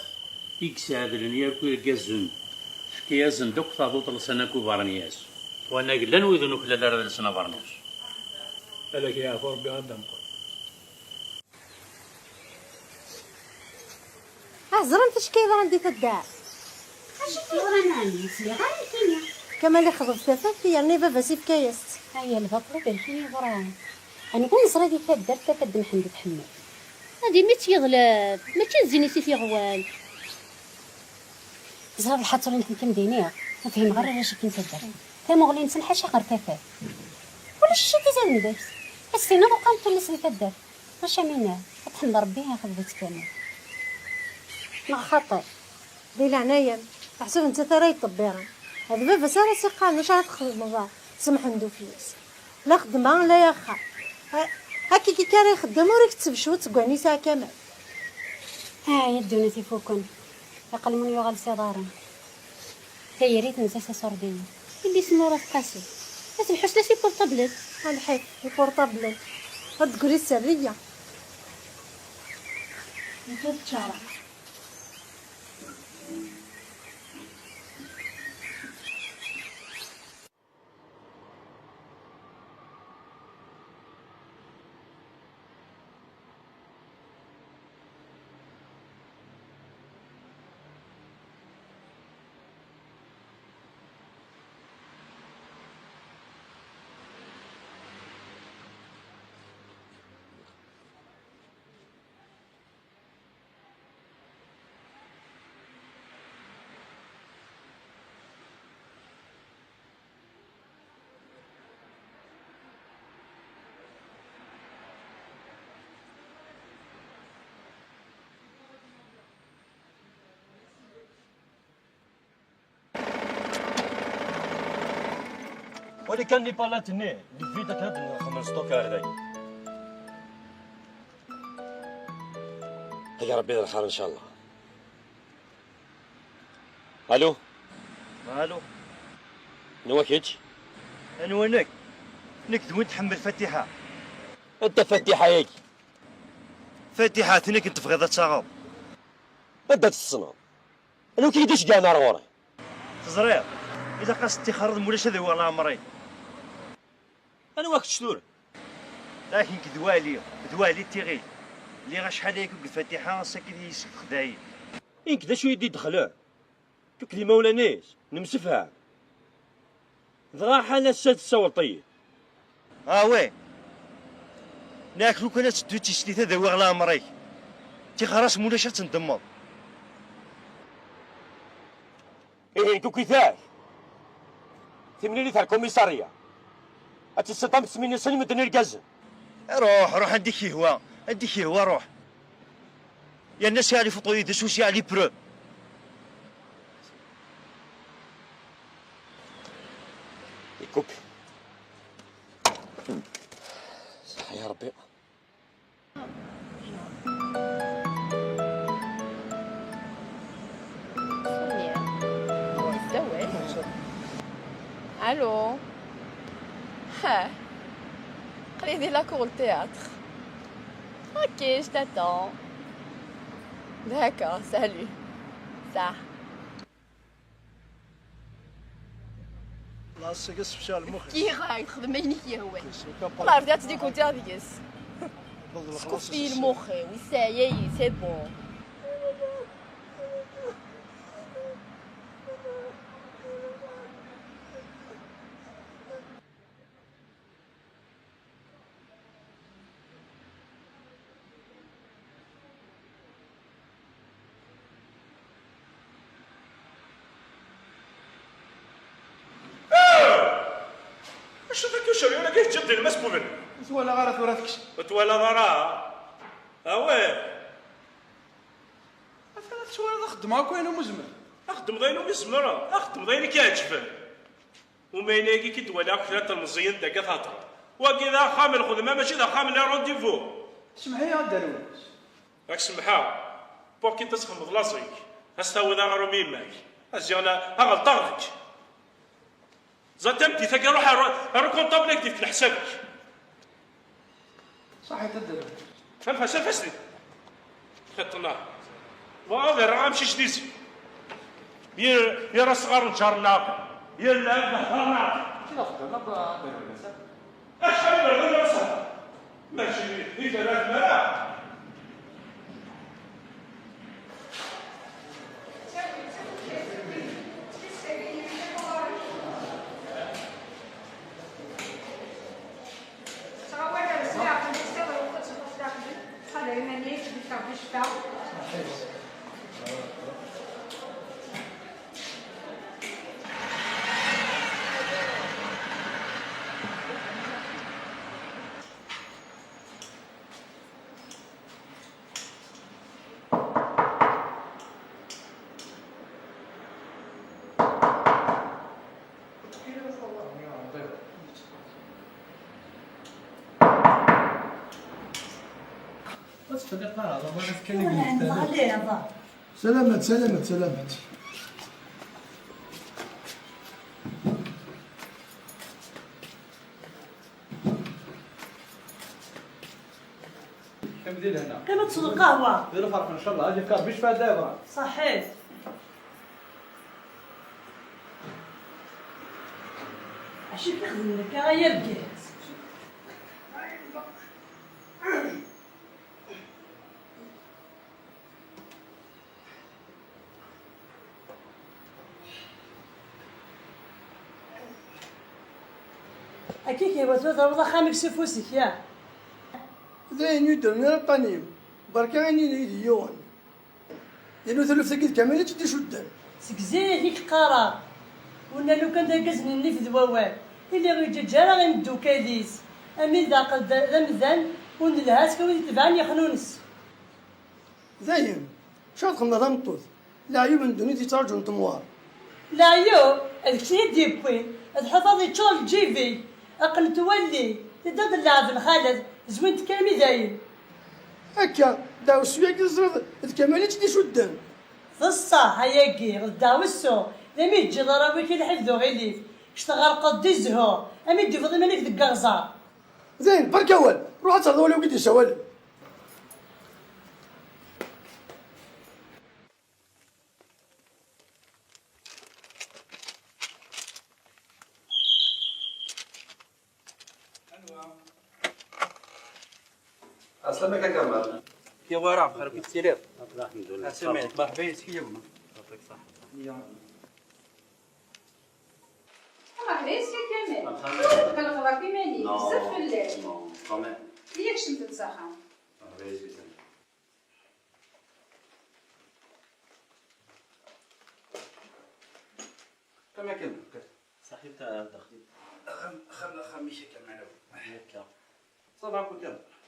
i yesɛedlen yakk irgazen, tefka-yasen-d akk taḍuṭ, lsan akk ibernyas, wanag llan wid ur nuklal ara ad lsen abernus. Alak yeɛfu Rebbi a Dda Meqqran. Ah, ẓran acu akka yeḍran di taddart? Acu akka yeḍran ɛni? Ur sliɣ ara nekkini. Kamal ixḍeb tafat yerna i baba-s ifka-yas-tt. Aya lbaṭel aberkan yeḍran. Anwa neẓra di taddart tafat d Mḥend Uḥemmed? Ad imi tt-yeḍleb, mačči d zzin-is i t-iɣwan. Ẓriɣ lḥaṭer-nsen kan d-iniɣ, ur fhimeɣ ara arrac akken taddart. Tamuɣli-nsen ḥaca ɣer tafat. Ulac acu i t-izaden deg-s. Ad s-tiniḍ uqan tullas di taddart. Maca mina, ad tḥemd Rebbi, axedm-itt kamel. Neɣ xaṭi? Di leɛnaya-m, meḥsub nettat ara yeṭṭebbiren. D baba-s ara s-iqqaren acu ara txedmeḍ, semḥen-d ufyas. La xeddmeɣ, la yaxxam. Ha-, hakiki kan ara ixeddem, ur ikteb cwiṭ seg wayen yesɛa Kamal. Ay, ddunit ifuken. Aqelmun yuɣal s iḍarren. Tayri tenza s aṣurdi-nni. Yelli-s n Murat Qasi. At Lḥusna si portablen. A lḥif, i portablen. Ad d-tegri sserriya. Nettat tčara. Wali kan les palettes-nni, les vides akken ad nexdem stock ar dagi. Ay Rebbi d lxir, ncallah. Alo? Alo? Anwa kečč? Anwa nekk? Nekk d win tḥemmel Fatiḥa. Anta Fatiḥa-yagi? Fatiḥa, tin akken tebɣiḍ ad taɣeḍ. Anda tt-tessneḍ? Anwa k-id-icegɛen ar ɣur-i? Teẓriḍ, ilaq ad s-ttixreḍ, mulac ad awiɣ leɛmer-ik. Anwa kečč tura? Akken d Wali, d Wali d tiɣil. Lliɣ acḥal ayagi deg Fatiḥa, ass-agi i yi-sexdayen. Ink d acu i d-idexlen? Tuklem imawlan-is, nemsefham. Dɣa ḥal ass-a tessawleḍ-iyi. Ah ouais. Neɣ lukan ad teddu d tislit ad awiɣ leɛmer-ik. Tixer-as mulac ad tendemmeḍ. Ihi, tukit-ak. Timlilit ar kumisarya. Ad tessaṭam tesmini s medden irgazen. Ruḥ, ruḥ, anda i k-yehwa, anda i k-yehwa, ruḥ. Yerna sɛiɣ les photos yid-s, u sɛiɣ les preuves. يكوبي. صح يا ربي. Allô. Hi. Allez, la cour le théâtre. Ok, je t'attends. D'accord, salut. Ça. Laṣ-agi sefcal lmux-is. Fkiɣ-ak, xdem ayen i k-yehwan. Kis, ukapaṛ. Wallah, rdiɣ ad tkun tiɣ deg-s. Belḍ lexlaṣ. Skufti lmux-iw, yesɛa-yi, c'est bon. Ah! Acu d atuceryun-agi yeǧǧa-d di lmas n ubenna? Ur twalaḍ ara tura tekcem? Ur twalaḍ ara? Awah! Atan ad twaliḍ axeddmeɣ akk ayen umi zemreɣ. Axeddmeḍ ayen umi tzemreḍ? Axeddmeḍ ayen i k-iɛeǧben. Umayna-agi i k-id-walaɣ kra n telmeẓyin dagi theddreḍ. Wagi d axxam n lxedma, mačči d axxam n les rendez-vous. Semmeḥ-iyi a Dda Lewnis. Ad k-semmḥeɣ. Pour quitte ad txedmeḍ laẓ-ik, ad s-tawiḍ aɣrum i yemma-k. Aziɣ la, ad ɣelṭeɣ deg-k. Ẓer tameddit-agi, ruḥ ar, ar ukunṭabl ad k-d-ifk leḥsab-ik. Ṣaḥit a Dda Lewnis. Anef-as, anef-as di. Xiṭṭna. Bɣiɣ ad rreɣ amcic di zik. Yir, yir asɣar n ǧar-nneɣ, yir lɛebd hder-nneɣ. Mačči d axeddam akk a Dda Lewnis, a? Acḥal n iberdan ara sɛiɣ? Mačči i terra tmara? Ttɣawal ar zdaxel, ttxil-k, ad tṛuḥeḍ daxel. Ttḥadar iman-ik, di Ṛebbi ccfa. Ur ttqelliq ara, ḍabeṛ kan i yemektaben. Salamat, salamat, salamat. Qqim di lehna. Qqim ad tesweḍ lqahwa. Di lferḥ, ncallah. Ad yefk Rebbi ccfa a Dda Ibrahim. Ṣaḥit. Acu i k-ixedmen akka, ay argaz? Akka i k-yehwa tura terwiḍ axxam-ik s ufus-ik, ya? D ayen ur d-rniɣ aṭṭan-iw, berka ayen i d-iyi-yuɣen. Yernu taluft-agi d Kamal i tt-id-icudden. Seg zik i k-qqareɣ, winna lukan d argaz n nnif d wawal, ili ur yeǧǧaǧ ara imeddukal-is, amin d aɛqel d, d amdan, ur nelha s wid itebɛen yexnunes. Dayen, acu ara txedmeḍ a tameṭṭut? Leɛyub n ddunit yettraǧun temɣer. Leɛyub, d kečč i d-yewwin, ad tḥufaḍ yeččur lǧib-ik, aql twalli, teddiḍ d lɛeb n xaled, zwin-t kan mi dayen. Akka, ddeɛwessu-agi teẓriḍ d Kamal i tt-id-icudden. D ṣṣeḥ, ayagi, d ddeɛwessu, d ami yeǧǧiḍ arraw-ik i lḥif d uɣilif, kečč tɣerqeḍ di zzhu, ami d-tufiḍ iman-ik deg uɣẓar. Dayen, berka awal, ruḥ ad terreḍ awal-agi d-yessawalen. Ɛeslama-k a Kamal. Tiwara, xir kif tiliḍ? Alhamdulillah. Ɛeslama-k, merḥba yis-k yemma. Yɛeṭik ṣṣeḥḥa. Ya. Merḥba yis-k a Kamal. Merḥba. Ur tqellqeḍ akk iman-ik, bezzaf fell-ak. Non, quand même. Yak cemtet s axxam. Merḥba yis-k a Kamal. Qqim akken. Saḥit a Dda Xlif. Axxam, axxam, axxam-ik a Kamal. Akka. Ça va, كنت.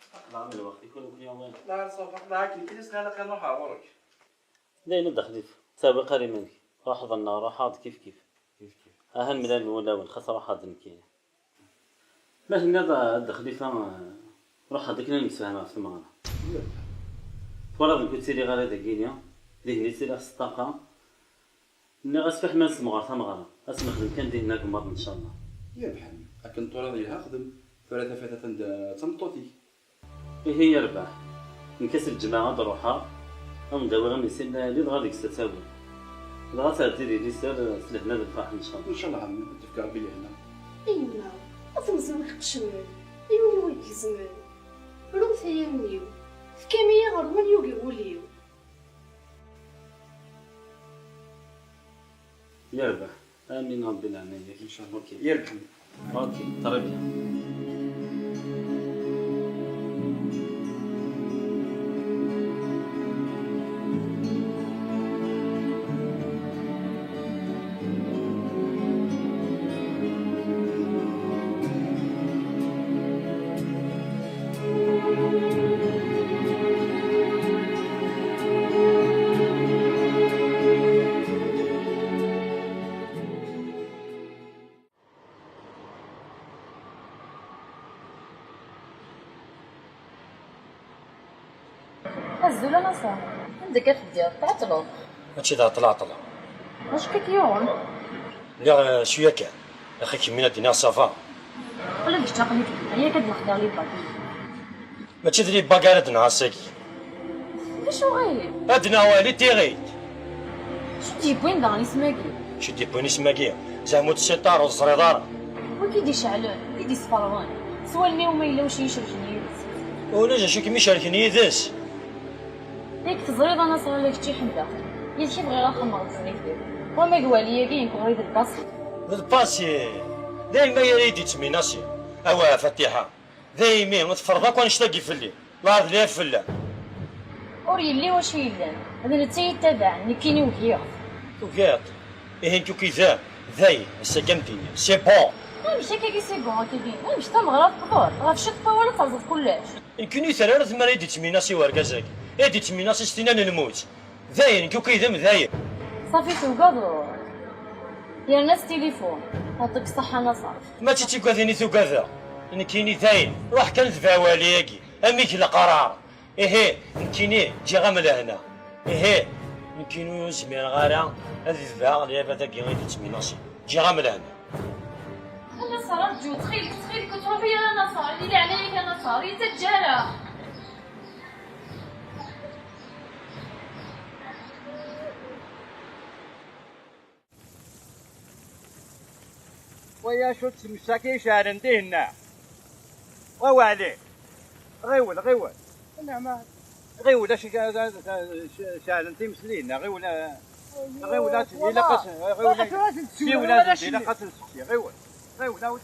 Aql-aɣ am lweqt, ikun ukni awal. لا، ça va. لا، كي كي سنة لقينا نروح غورك. Dayen a Dda Xlif, ttawiq ar iman-ik. Ruḥeḍ neɣ ruḥeɣ-d kif kif. Aha, nmlal wulawen, xas ruḥ ad nekkini. Ma tenniḍ a Dda Xlifa, ruḥ ad akken ad nemsefham ɣef tmeɣra. Twalaḍ nekk ur ttiliɣ ara dagini, dihin i ttiliɣ s ṭṭaqa. Nniɣ-as fiḥel ma nessemɣer tameɣra, ad s-nexdem kan dihin agemmaḍ ncallah. Yerbeḥ a mmi, akken twalaḍ yelha xdem, tura tafat atan d tameṭṭut-ik. Ihi yerbeḥ. Nekk ass n lǧemɛa ad ruḥeɣ, ad wen-d-awiɣ imensi n lɛali, dɣa deg-s ad tawim. Dɣa ad tɛeddi di liser s lehna d lferḥ, ncallah. Ncallah a mmi, ad d-tefk Rebbi lehna. A yemma, a temẓi-w iqecmen, a yiwen-iw igezmen, rewt ay allen-iw, tefkam-iyi ɣer win yugi wul-iw. Yerbeḥ. Amin Rebbi leɛnaya-k. Ncallah. Ok. Yerbeḥ. Ok, très bien. Azul a Naṣer, anda akka teddiḍ? Tɛeṭṭleḍ? Mačči d ɛeṭṭla, ɛeṭṭla. Acu akka k-yuɣen? Lliɣ, eh, cwiya kan. Axi kemmini ad d-iniɣ ça va. Ula d kečč aql-ik, aya akka d-nexdeɣ les bagues. Mačči d les bagues ara d-nɛass-agi. D acu ɣil? Ad d-naɣ wali tiɣit. Acu d-yewwin daɣen isem-agi? Acu d-yewwin isem-agi? Zehmu tessiṭar ur teẓriḍ ara. Wi k-id-iceɛlen, wi k-id-isferɣen. S wallen-iw ma yella wacu icerken yid-s. Ulac acu kem-icerken yid-s. Yak teẓriḍ a Naṣer, ala kečč i ḥemmleɣ. Yid-k i bɣiɣ ad xemmeɣ d zrif-iw. Wama d wali-agi nekk ɣur-i d lpasi. D lpasi! Daymi ara yi-d-yettminasi. Awah a Fatiḥa. Daymi teffreḍ akk annect-agi fell-i. Lɛedl-iw fell-am. Ur yelli wacu yellan. D netta i yettabaɛen, nekkini ugiɣ-t. Tugiḍ-t? Ihi nekk ukid-am. Dayen, ass-agi am tinna. C'est bon. Amek akkagi c'est bon akkagi? Amek tameɣra teqber? Ɣef ciṭ n wawal ad terẓeḍ kullec. Nekkini ur terri ara tmara i d-yettminasi urgaz-agi. I d-yettminasi s tinna n lmut. Dayen, nekk ukid-am, dayen. Safi tugadeḍ. Yerna s tilifun. Yeɛṭik ṣṣeḥḥa a Naṣer. Mačči d tigadin i tugadeɣ. Nekkini dayen, ruḥ kan tbeɛ wali-agi, am igleq arar. Ihi, nekkini ǧǧiɣ-am lehna. Ihi, nekkini ur zmireɣ ara ad tebɛeɣ lɛibad-agi i d-yettminasin. Ǧǧiɣ-am lehna. A Naṣer, rǧu, ttxil-k, ttxil-k, ur ttruḥu ara a Naṣer, di leɛnaya-k a Naṣer, ur yi-ttaǧǧa ara. Waya acu d tmes-agi iceɛlen dihin-a? Wa Waɛli, ɣiwel, ɣiwel. Ɣiwel, acu ceɛlen times dihin-a? Ɣiwel, ɣiwel, ilaq ad, ɣiwel, siwel, ilaq ad nseqsi, ɣiwel, ɣiwel, ɣiwel.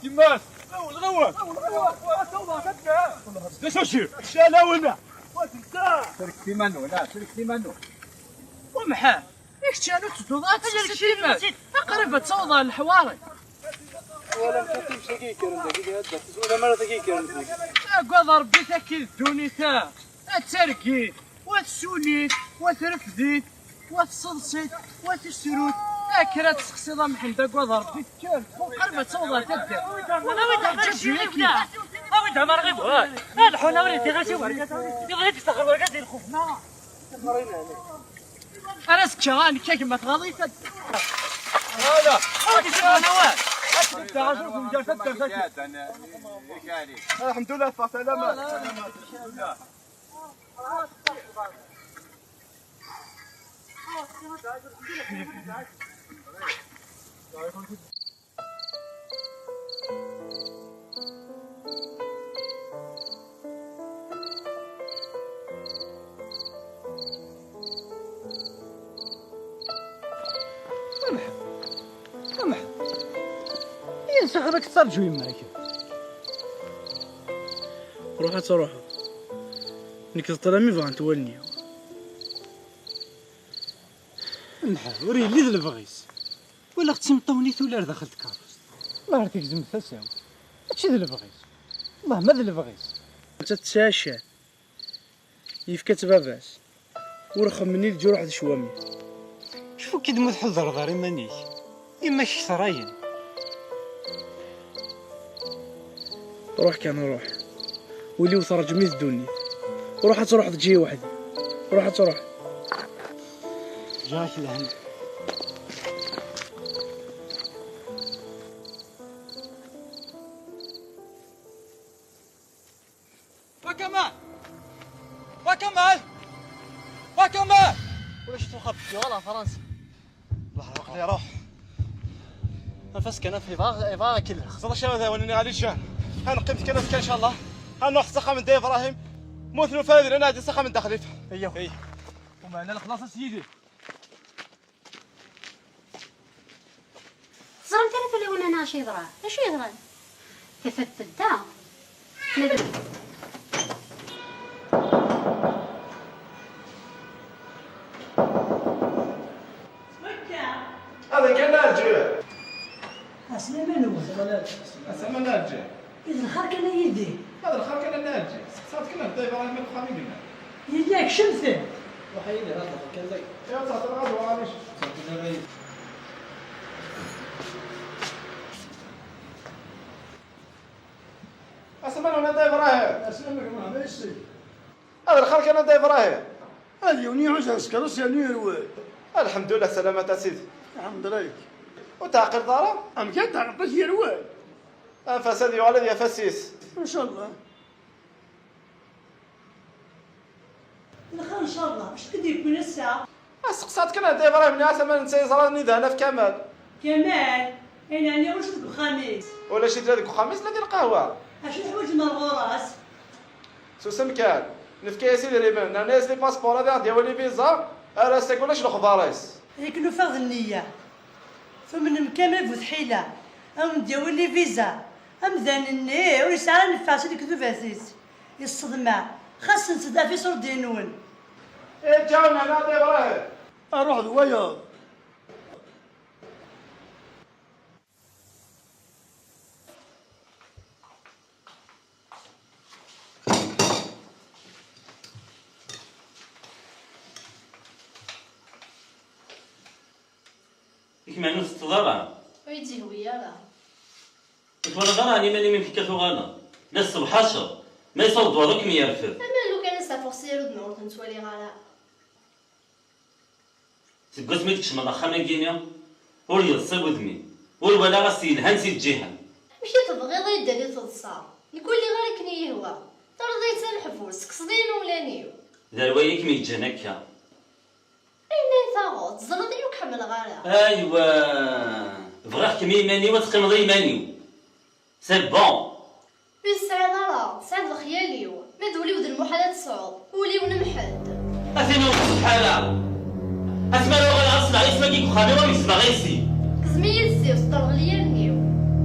Timas! Ɣiwel, ɣiwel! D acu-agi? Ccalawen! Serket iman-nwen, ah, serket iman-nwen. Wamḥan, i kečč anu tedduḍ ad tserket iman? Aqrib ad tawḍeḍ ɣer leḥwari. Wala amek times-agi yekkren dagi, di hadda, tezwila mara tagi yekkren dagi. Agad Rebbi, taki d ddunit-a. Ad targit, wa tessulit, wa trefdit, wa tseḍsit, wa tesrut. Akker ad tseqsiḍ a Mḥend, agad Rebbi, tekker. Qrib ad tawḍeḍ ɣer taddart. Wala wi d-ǧǧiɣ yaki. Awi-d Ɛmar ɣiwel. Alḥun, awi-d iɣas i wergaz. Iḍelli d-istaxer wergaz di lxuf. Ara s-ččeɣ, a nekk, a gma, tɣaḍ-iyi taddart. Ala. Awi-d iṣiḍen awal. Ad tebda ɣas ur tnǧer taddart-agi. Alḥemdulillah, ffeɣ salama. Amḥ, amḥ, yensa xir ad k-tettaṛǧu yemma-k. Ruḥ ad truḥeḍ. Nekk d ṭṭlam i bɣant wallen-iw. Mḥa, ur yelli d lebɣi-s. Walaɣ d timeṭṭawen i tuli ar daxel tkeṛṛust. Mer tegzem tasa-w. Mačči d lebɣi-s. Wellah ma d lebɣi-s. Atta tesɛa ccan. Yefka-tt baba-s. Ur xemmen i leǧruḥ d ccwami. Cfu-k-id ma tḥudreḍ ar iman-ik. Imak kter ayen. Ruḥ kan, ruḥ. Wili-w terǧem-it ddunit. Ruḥ ad truḥeḍ ǧǧi weḥd-i. Ruḥ ad truḥ. Ǧǧiɣ-ak lehna. Wa Kamal! Wa Kamal! Wa Kamal! Ulac tuxab yuɣal ɣer Fransa. Leḥraq li ruḥ. Anef-as kan, anef, yebɣa, yebɣa ad k-ilex. Xẓer acu ara d-awnen ɣer lijan. Ha neqqim kan azekka, ncallah. Ha nruḥ s axxam n Dda Ibrahim. Mut nufa ad ilan ɛeddi s axxam n Dda Xlifa. Ayya. Ay. Umeɛna lexlaṣ a sidi. Teẓramt ara tulawen-a acu yeḍran? Acu yeḍran? Tafat tedda. Hada kan Ɛelǧiya. Ɛeslama-nwen. Ɛeslama n Ɛelǧiya. I d lxir kan a Yidir. Hada lxir kan a Ɛelǧiya. Seqsaɣ-d kan ɣef Dda Ibrahim deg uxxam i yella. Yella, kecmet-d. Ruḥ a Yidir, hada kan dagi. Iwa, ttɛeṭṭileɣ ad uɣaleɣ. Ɛeslama-nwen a Dda Ibrahim. Ɛeslama-k, merḥba yes-k. Hada lxir kan a Dda Ibrahim. Ad yiwen iɛuz ar ssker-is yernu yerwel. Lḥemdullah, salamat a sidi. Lḥemdullah. Ur teɛqileḍ ara? Amek ad teɛqileḍ yerwel? Anef-as ad yuɣal ad yaf ass-is. Ncallah. Lxir ncallah. Acu k-id-yewwin ass-a? Asteqsaɣ-d kan a Dda Ibrahim, nniɣ-as ama netta yeẓra anida ɣef Kamal. Kamal? Ayen ɛni ulac deg uxxam-is? Ulac-it la deg uxxam-is la di lqahwa. Acu teḥwaǧem ar ɣur-s? Susem kan, nefka-yas idrimen, nerna-yas les passeports ad aɣ-d-yawi les visas, ar ass-agi ulac lexbar-is. Akken ufiɣ d nniya. Tumnem Kamal bu tḥila, ad wen-d-yawi les visas. Amdan-nni ur yesɛi ara nnfeɛ si lekdubat-is. Yesseḍmeɛ, xas nsed afis ur d-inwen. Eǧǧ-aɣ nehna a Dda Ibrahim. Aruḥ d wayeḍ. Yak meɛna ur tetteḍ ara. Ur yi-d-yehwi ara. Ur twalaḍ ara ɛni iman-im amek akka tuɣaleḍ? La tessewḥaceḍ. Ma yessaweḍ waḍu ad kem-yerfed. Ama lukan ad s-afuɣ s irudmen ur ten-ttwaliɣ ara. Seg wasmi i d-tkecmeḍ axxam-agi-ni, ur yeḍsi wudem-im, ur walaɣ ass yelhan si lǧiha-m. Amek i tebɣiḍ ad yi-d-tali teḍsa? Nekk ur lliɣ ara akken i yi-yehwa. Terriḍ-iyi d tameḥbust, tekkseḍ-iyi imawlan-iw. D arway i kem-yeǧǧan akka. Ayen ay taɣeḍ, teẓriḍ-iyi ur k-ḥemmleɣ ara. Aywa, bɣiɣ-kem i yiman-iw, ad teqqimeḍ i yiman-iw. C'est bon. Ur tesɛiḍ ara, tesɛiḍ lexyal-iw. Ma d ul-iw d lmuḥal ad tesɛuḍ, ul-iw n Mḥend. A tin ur tṣeḥḥa ara. Asmi ara uɣaleɣ ad sleɣ isem-agi deg uxxam-iw, ad yesbeɣ isi. Gzem-iyi-d zzit, terɣel yirni-w.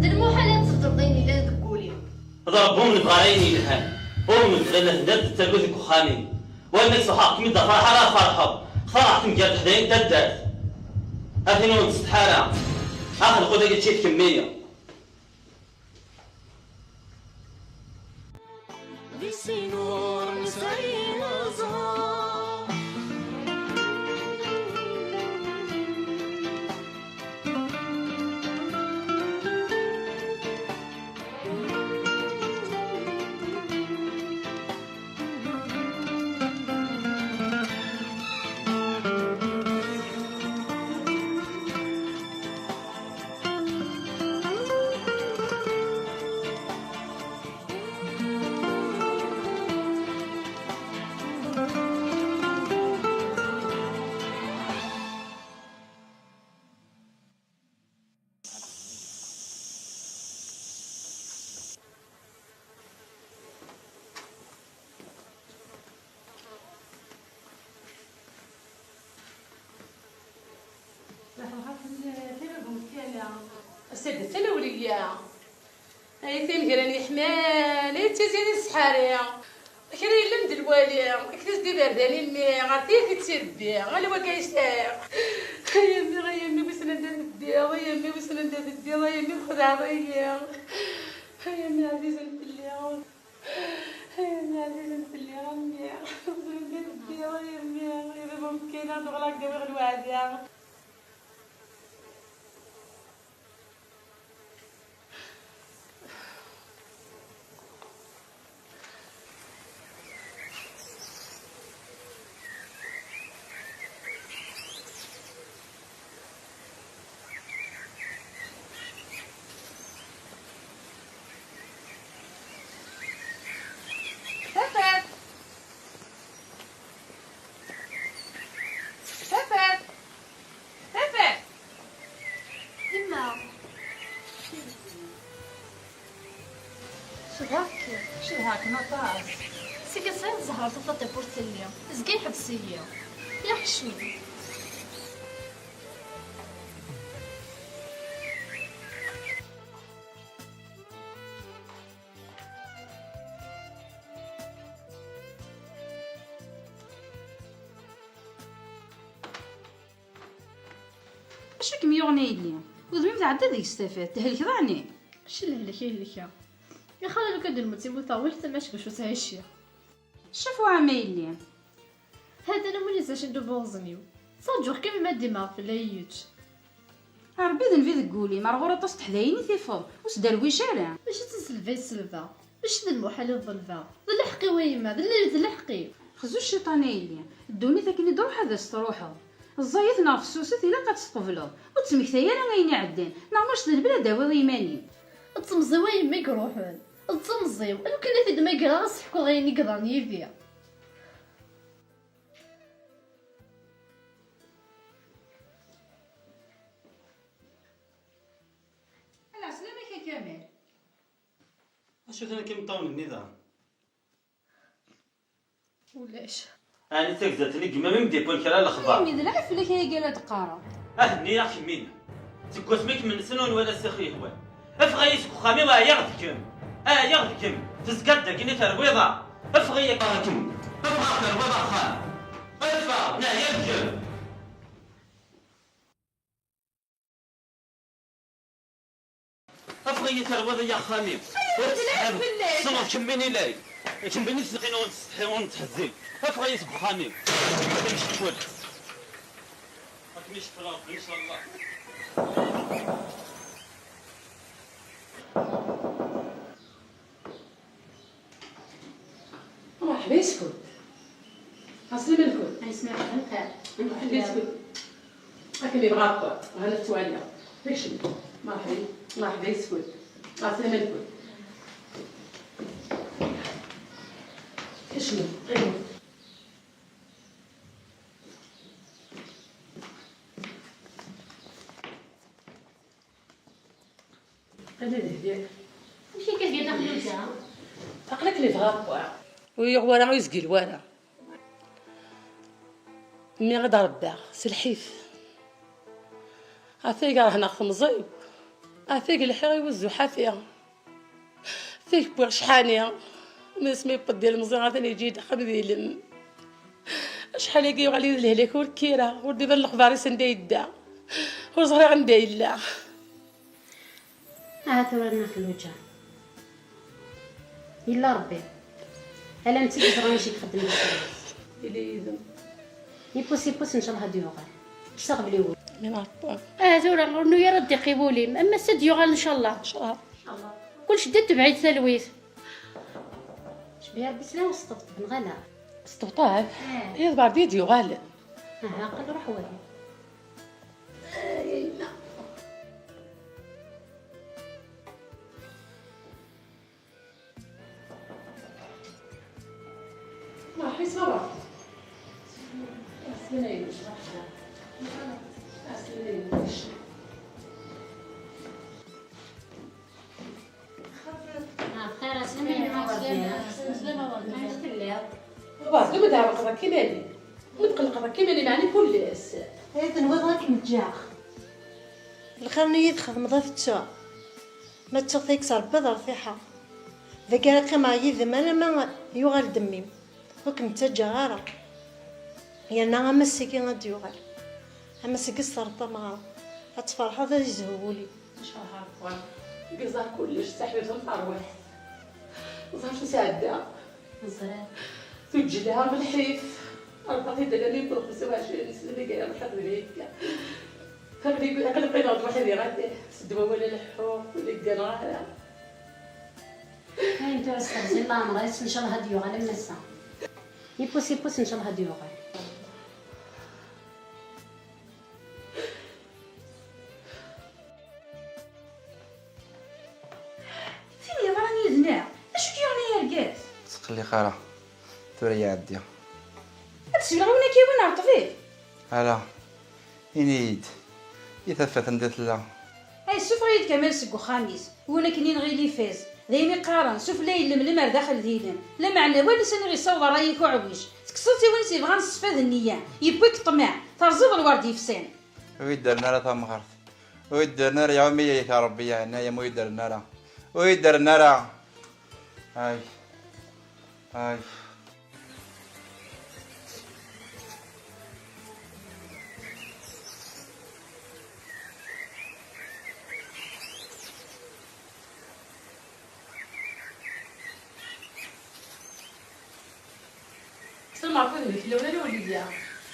D lmuḥal ad tbeddleḍ ayen yellan deg wul-iw. D Ṛebbi ur nebɣi ara ayen yelhan. Ur nebɣi la tendart d targit deg uxxam-im. Walma sruḥeɣ-kem-id d afraḥ ara tferḥeḍ. Xtareɣ-kem gar teḥdayin n taddart. A tin ur nettsetḥi ara. Ax lqut-agi ččit kemmi. Di sin ur nesɛi aẓar. Ass-a d talawliya. Ay tamegra n yeḥman, ay d tiziri n ssḥari. Kra yellan d lwali, kkes-d iberdan i mmi, ɣer tiyita i tt-irebbi, ala wagi ay sɛiɣ. Ay a mmi, ay a mmi, wissen anda teddiḍ, ay a mmi, wissen anda teddiḍ, ay a mmi, txedɛeḍ-iyi. Ay a mmi, ɛzizen fell-i. Ay a mmi, ɛzizen fell-i, a mmi. Wissen anda teddiḍ, ay a mmi, ay a mmi. Ina d ɣlak d awiɣ lweɛda. Tafat! Tafat! Tafat! Yemma! Cedhaɣ-kem. Cedhaɣ-kem aṭas. Seg ass-a i tezhreḍ tufiḍ tawwurt telli. Zga iḥebbes-iyi. Yeḥcem. Acu i kem-yuɣen a yelli? Udem-im tɛedda deg-s tafat, thelkeḍ ɛni? Mačči lehlak i helkeɣ. Yaxar a lukan d lmut i mmuteɣ, wali tama acu ttɛiciɣ. Caf uɛam a yelli. Hatan am win izzacen d ubuɣẓen-iw. Ttṛaǧuɣ kan ma d-imɣer fell-i ad yi-yečč. A Ṛebbi d nnbi deg wul-im, ar ɣur aṭas n teḥdayin i tifeḍ, ur sderwic ara. Mačči d taselba i selbeɣ, mačči d lmuḥal i ḍelbeɣ. D lḥeqq-iw a yemma, d l-, d lḥeqq-iw. Xzu cciṭan a yelli, ddunit akken i d-truḥ ad as-truḥeḍ. Ẓẓayet neɣ fessuset ilaq ad tt-tqebleḍ, ur ttmektay ara ayen iɛeddan, neɣ mačči d lebla ad d-tawiḍ i yiman-im. D temẓi-w a yemma i iruḥen, d temẓi-w, lukan ad t-id-mmagreɣ ad s-ḥkuɣ ayen i yeḍran yid-i. Ɛeslama-k a Kamal. Acu-ten akka imeṭṭawen-nni daɣen? Ulac. Ɛni d tagzert-nni n yemma-m i m-d-yewwin kra n lexbar? Imi d lɛib fell-ak ayagi ara d-teqqareḍ. Ah, nniɣ-ak kemmini. Seg wasmi i kem-nessen ur nwala ssix yehwan. Ffeɣ-iyi seg uxxam-iw, ɛyiɣ deg-m. Ɛyiɣ deg-m. Tezgiḍ dagi i terwiḍ-aɣ. Ffeɣ-iyi akka. Ffeɣ terwiḍ axxam. Ffeɣ, neɛya deg-m. Ffeɣ-iyi terwiḍ-iyi axxam-iw. Ur tsetḥiḍ. Tessneḍ kemmini lay. Kemmini tezqin ur tsetḥi ur nettḥezzin. Ffeɣ-iyi seg uxxam-iw. Ad k-icekkel. Ad kem-icekkel Ṛebbi, ncallah. Merḥba yes-kent. Ɛeslama-nkent. Ɛeslama-nkent. Merḥba yes-kent. Akken yebɣa Ṛebbi, hana tettwaliḍ. Deg-sen. Merḥba, merḥba yes-kent. Ɛeslama-nkent. Kecmet, qqimet. Ala dehdi. Amek akka tga Nna Xelluǧa? Aql-ak li dɣa wa. Ur yuɣ wara, ur yezgil wara. Mmi i d-rebbaɣ s lḥif. Ata i yerhen temẓi-w. Ata i lḥiɣ i wuzzu ḥafi. Tig wwiɣ cḥani, mi asmi yewweḍ d ilemẓi atan yeǧǧa-yi-d axxam d ilem. Acḥal-agi yuɣal-iyi d lehlak ur kkireɣ, ur d-iban lexbar-is anda yedda, ur ẓriɣ anda yella. Aha tura Nna Xelluǧa, yella Rebbi, ala netta i yeẓran acu i ixeddem di ṣṣeḥ-is. Yili yid-m. Yiwwas yiwwas ncallah ad d-yuɣal. Kkes aɣbel i wul. Min Ɛeṭṭar. Aha tura ur nuy ara ad d-iqqim wul-im, am ass ad d-yuɣal ncallah. Ncallah. Kullec d tebɛit talwit. Cbiya Rebbi slan s ṭebṭeb neɣ ala? S ṭebṭeb? Eh. Iḍ berdi i d-yuɣalen. Aha, qqel ruḥ wali. Ay, yella. Ruḥ, i ṣṣura. Aslin ay yecbeḥ. Aslin ay yecbeḥ. Ah, xir, aslin ay yecbeḥ. Amek telliḍ? Baba, d ma tɛewqeḍ akka iman-im. Ma tqellqeḍ akka iman-im, ɛni kullec? Ay, tenwiḍ ad kem-ǧǧeɣ? Lxir-nni i txedmeḍ ad t-ttuɣ. Ma ttuɣ tayet Rebbi d rtiḥa. Dagi ara qqimeɣ yid-m alamma yuɣal-d mmi-m. Ur kem-ttaǧǧaɣ ara. Yerna am ass-agi ad d-yuɣal. Am ass-agi s terreḍ tameɣra. Ad tferḥeḍ, ad yezhu wul-im. Ncallah Rebbi. Yeẓra kullec, taḥbibt am terwiḥt. Ẓer acu sɛeddaɣ. Ẓriɣ. Tuǧǧal-aɣ lḥif. Rebbaɣ-t-id alammi yewweḍ xemsa u ɛecrin sna mi yella iruḥ ɣer Bgayet. Aql-i, aql-i qqimeɣ-d weḥd-i ɣer s ddwa wala leḥḥuɣ, ur gganeɣ ara. Ayen tura s teɣzi n leɛmer-is, ncallah ad d-yuɣal am ass-a. Yiwwas, yiwwas, ncallah ad d-yuɣal. Tin yeḍran yid-neɣ, d acu k-yuɣen ay argaz? Ttqelliq ara, tura iɛeddi. Ad d-siwleɣ i win akka yiwen ar ṭṭbib? Ala, ini-yi-d, i tafat anda tella? Ay, ssufeɣ-iyi-d Kamal seg uxxam-is, i win akken i nɣil ifaz. D ayen i qqaren, sufella ilemlem ar daxel d ilem. Lameɛna wali sani ɣ-issaweḍ ṛṛay-ik uɛwic. Tekkseḍ-tt i win s-yebɣan s ṣṣfa d nniya. Yewwi-k ṭṭmeɛ, terẓiḍ lwerd yefsan. Ur yi-d-rren ara tamɣart. Ur yi-d-rren ara, iɛum-iyi-k Ṛebbi, yeɛni-am ur yi-d-rren ara. Ur yi-d-rren ara. Ay. Ay. Sslam ɣef udem-ik, lawan ala wlidi.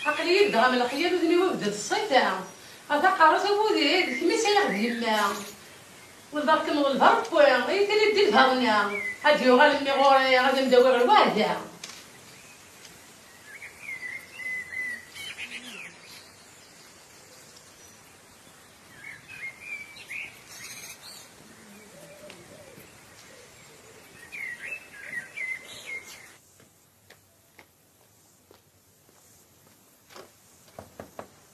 Aql-iyi beddeɣ am lexyal, udem-iw ibedd-d ṣṣifa. Ɣer taqerrut am wudi, d kemm i sɛiɣ d yemma. Ḍelbeɣ-kem ḍelbeɣ-ken, ay tili-d di lbaḍna. Ad d-yuɣal mmi ɣur-i, ad am-d-awiɣ lweɛda.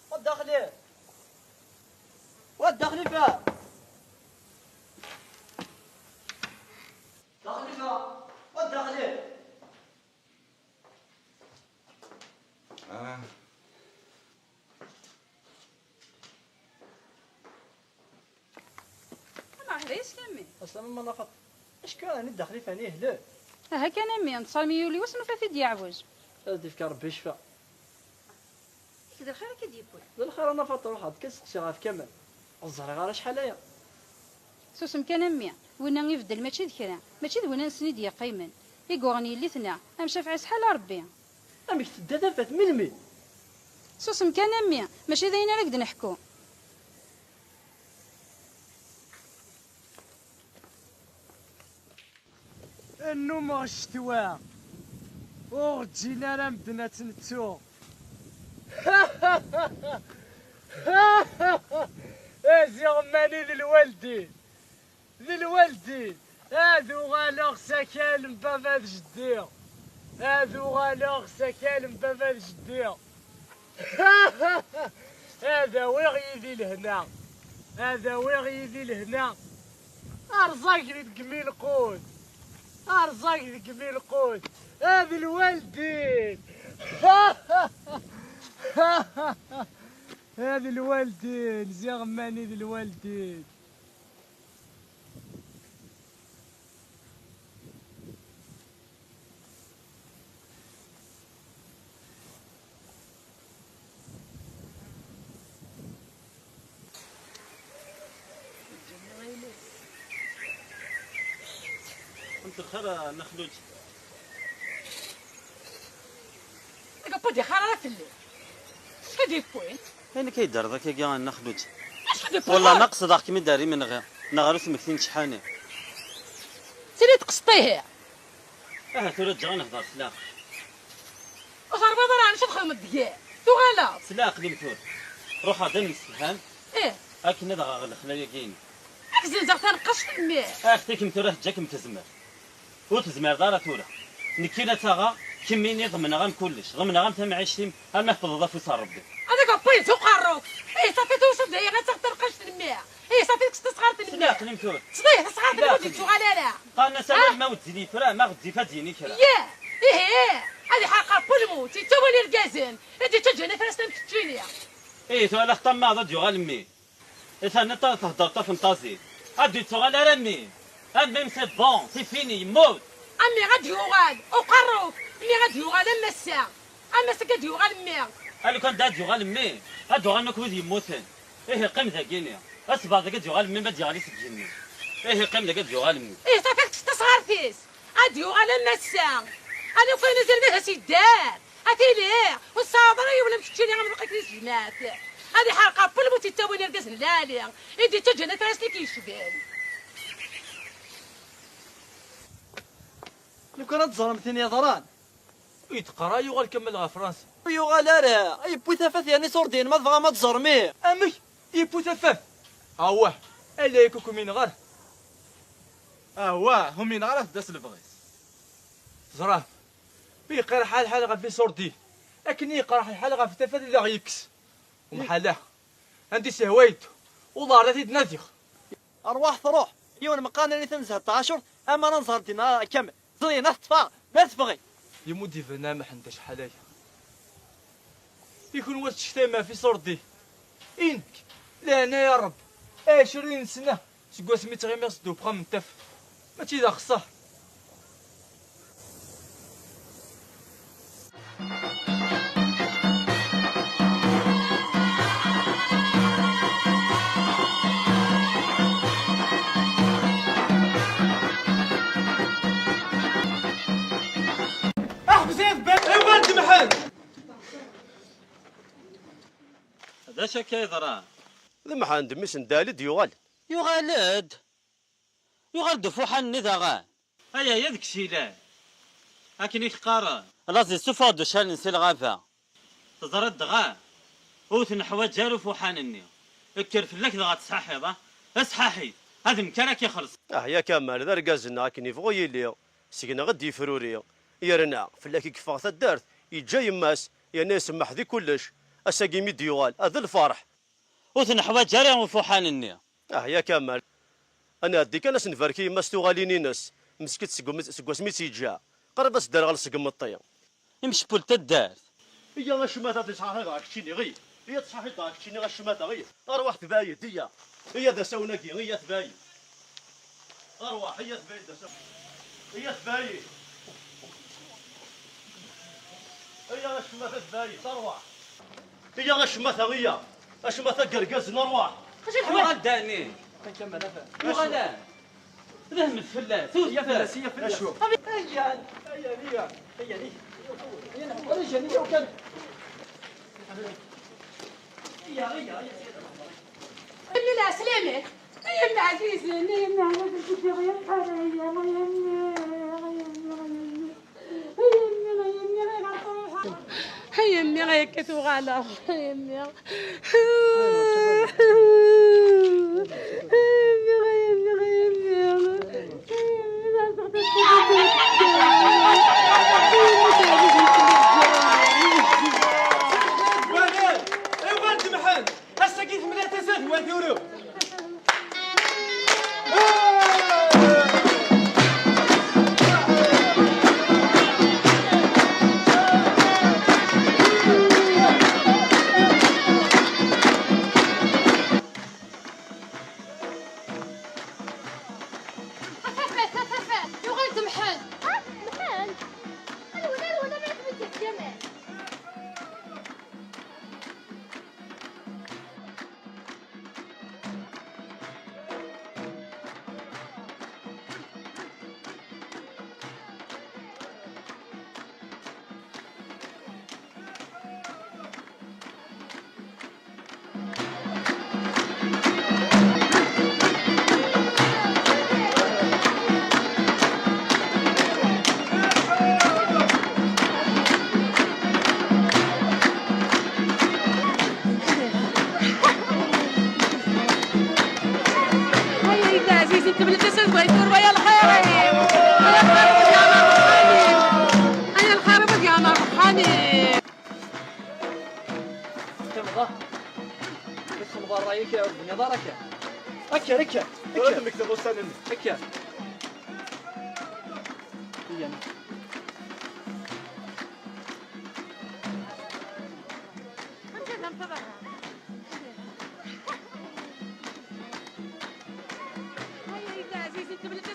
Wa dda Xlif! Wa dda Xlifa! Dda Xlifa! Wa dda Xlif! Ah. Ameɛhad ay aslami. Aslami, ma la Faṭ-, acku ɛni Dda Xlifa-nni yehlek? Aha kan a mmi, nteṣṣar mi yuli wass nufa-t-id yeɛwej. Ad d-ifk Rebbi ccfa. Yak d lxir akka d-yewwi. D lxir a nna Faṭ, ruḥ-d kan steqsi ɣef Kamal. Ur ẓriɣ ara acḥal aya. Susem kan a mmi, winna ibeddel mačči d kra, mačči d winna-nsen i d-yeqqimen. I yuɣen yelli-tneɣ, am Cafɛi s ḥala Rebbi. Amek tedda tafat melmi? Susem kan a mmi, mačči d ayen ara k-d-neḥku. Nnumeɣ ccetwa ur ǧǧin ara medden ad tt-nettu. A ziɣ mani d lwaldin, d lwaldin. Ad uɣaleɣ s akal n baba d jeddi. Ad uɣaleɣ s akal n baba d jeddi. Ad awiɣ yid-i lehna. Ad awiɣ yid-i lehna. Rẓag deg mi lqut. Rẓag deg mi lqut. Ad lwaldin. Ad lwaldin. Ziɣ mani d lwaldin. Ntex ara Nna Xlud. Deg wwad ixar ara fell-i. Acu d-yewwin? Ayen akka yeddreḍ akkagi a Nna Xlud? Acu d-yewwin? Wallah ma qesdeɣ-kem-id ar imenɣi, neɣ ar usmekti n tceḥḥani. Tili tqesṭ ihi. Aha tura ǧǧeɣ ad nehder s leɛqel. Ur terwiḍ ara acu txedmeḍ deg-i. Tuɣaleḍ. S leɛqel-im tura. Ruḥeɣ-d ad nemsefham. Ih. Akken ad aɣeɣ lexla-agi-inu. Ad k-zenzeɣ taneqqact n mmi. Axti-kem tura teǧǧa-kem tezmer. Ur tezmireḍ ara tura. Nekkini ad tt-aɣeɣ, kemmini ḍemneɣ-am kullec. Ḍemneɣ-am tamɛict-im arma tewwḍeḍ afus ar Rebbi. Ad ak-ṛebbi s uqerru. Ih, ṣafi tura d aya ad taɣeḍ taneqqact n mmi. Ih, ṣafi tekkes tasɣart n mmi. S leɛqel-im tura. Tesḍih tasɣart n mmi ur d-yettuɣal ara. Qqaren-as awal ma ur d-yili kra, ma ɣezzif ad d-yini kra. Yah, ihi, ad iḥerq Ṛebbi lmut, yettawal irgazen, i d-yettaǧǧan afras am keččini. Ih, tura la teṭṭamaɛeḍ ad d-yuɣal mmi. Atan aṭas theddreḍ tafenṭazit. Ad d-yettuɣal ara mmi. A mmi-m c'est bon, c'est fini, yemmut. A mmi ad d-yuɣal uqerru-k, mmi ad d-yuɣal am ass-a. Am ass-agi ad d-yuɣal mmi. A lukan d ad d-yuɣal mmi, ad d-uɣalen akk wid yemmuten. Ihi qqim dagini. Asbeɛd-agi ad d-yuɣal mmi, ma d-yeɣli seg yigenni. Ihi qqim dagi ad d-yuɣal mmi. Ih, ṣafi tekkes tasɣart-is. Ad d-yuɣal am ass-a. A lukan azal ad as-yedder. A tili, ur tesɛiḍ ara yiwen amceččili am lqakli s jmaɛt. Ad iḥerq apel bu t-ittawin irgazen lɛali, i d-ittaǧǧan atraslik yecban. Lukan ad teẓrem tin yeḍran. Ur yeqra, yuɣal Kamal ɣer Fransa. Ur yuɣal ara, yewwi tafat yerna iṣurdiyen ma tebɣam ad teẓrem, ih. Amek? Yewwi tafat? Awah, ala yak ur kem-yenɣa ara. Awah, ur m-yenɣa ara, tedda s lebɣi-s. Teẓram, mi yeqreḥ lḥal ɣef iṣurdiyen, akken i yeqreḥ lḥal ɣef tafat i d aɣ-yekkes. Umḥala, anda i s-yehwa yeddu, uḍar ad t-id-nadiɣ. Arwaḥ truḥ, yiwen meqqar nani tanzehd tɛacurt, amar ad nẓer dina kamel. Ẓriyen ad teṭṭfeɣ, ma tebɣi. Yemmud iban am Ḥend acḥal aya. I kunwi ad tcektayem ɣef iṣurdi? I nekk, leɛnaya n Ṛebbi, ɛecrin sna seg wasmi ttɣimiɣ s ddubxam n tafat. Mačči d axeṣṣar. Ḥbes ya tebbat, iɣal d Mḥend. D acu akka yeḍran? D Mḥend, mmi-s n Dali d-yuɣal. Yuɣal-d? Yuɣal-d ufuḥan-nni daɣen? Ay aya deg-s ilan. Akken i k-qqaren. Laẓ yessufeɣ-d ucalen si lɣaba. Teẓriḍ dɣa? Ur t-neḥwaǧ ara ufuḥan-nni. Kker fell-ak dɣa tesḥaḥiḍ, ah? Asḥaḥi-d, ad nekk ara k-ixelṣen. Ah ya Kamal, d argaz-nneɣ akken yebɣu yili, seg-neɣ i d-yefruri. Yerna fell-ak i yeffeɣ taddart, yeǧǧa yemma-s, yerna isemmeḥ di kullec. Ass-agi mi d-yuɣal, ah, d lferḥ. Ur t-neḥwaǧ ara ufuḥan-nni. Ah ya Kamal, ad nɛeddi kan ad s-nbarek i yemma-s tuɣalin-ines, meskint seg umi, seg wasmi i tt-yeǧǧa, qrib ad s-d-rɣel seg imeṭṭi. Imcebbul taddart. Iyya acemma ta tesḥaḥiḍ ɣer keččini, iyya. Iyya tesḥaḥiḍ ɣer keččini acemma ta, iyya. Arwaḥ tbayed, iyya. Iyya d asawen-agi, iyya tbayed. Arwaḥ, iyya tbayed d asawen. Iyya tbayed. Iyya acemma ta tbayed, arwaḥ. Iyya acemma ta, iyya. Acemma ta gergazen, arwaḥ. Acu yuɣal Dani? Yuɣal. D ahmet fell-as, ur. Iyya fell-as, iyya fell-as. Acu? Ayya, ayya, ayya, ayya, ayya. Ayya, ayya, ayya, ayya. Ayya, ayya, ayya. Mmi lɛeslama, ay mmi ɛzizen, ay mmi ɛzizen, kečč i ɣ-yeqqaren, ay mmi, ay mmi, ay mmi, ay mmi. Ay a mmi, ay a mmi, ay a mmi, ay a mmi, ay akka tuɣaleḍ, ay a mmi. Ay a mmi, ay a mmi, ay a mmi. Iban-d Mḥend, ass-agi temlal tasa d wat urew. Afafat, afafat, yuɣal-d Mḥend. Ha? Mḥend? Alwel, alwel, ama yeḥbes-d Kamal. هيا يا عزيزي، انت بلاتي سلوى، يدور ويا الخير. هيا الخير يا مرحاني. هيا الخير يا مرحاني. كم ظهر؟ ندخل برا، ياك يا ولد النظار، هكا. هكا، هكا، هكا. ولد المكتب، وسام مني. هكا. هيا. هيا، هيا، عزيزي، انت بلاتي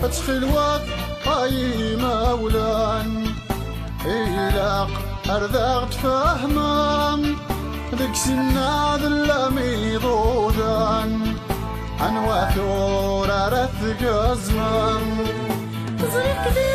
Ttxil-wet ay imawlan, ilaq ar d aɣ-tfehmem, deg sinna d llam iḍudan, anwa tura ara tgezmem? Ẓriɣ-k di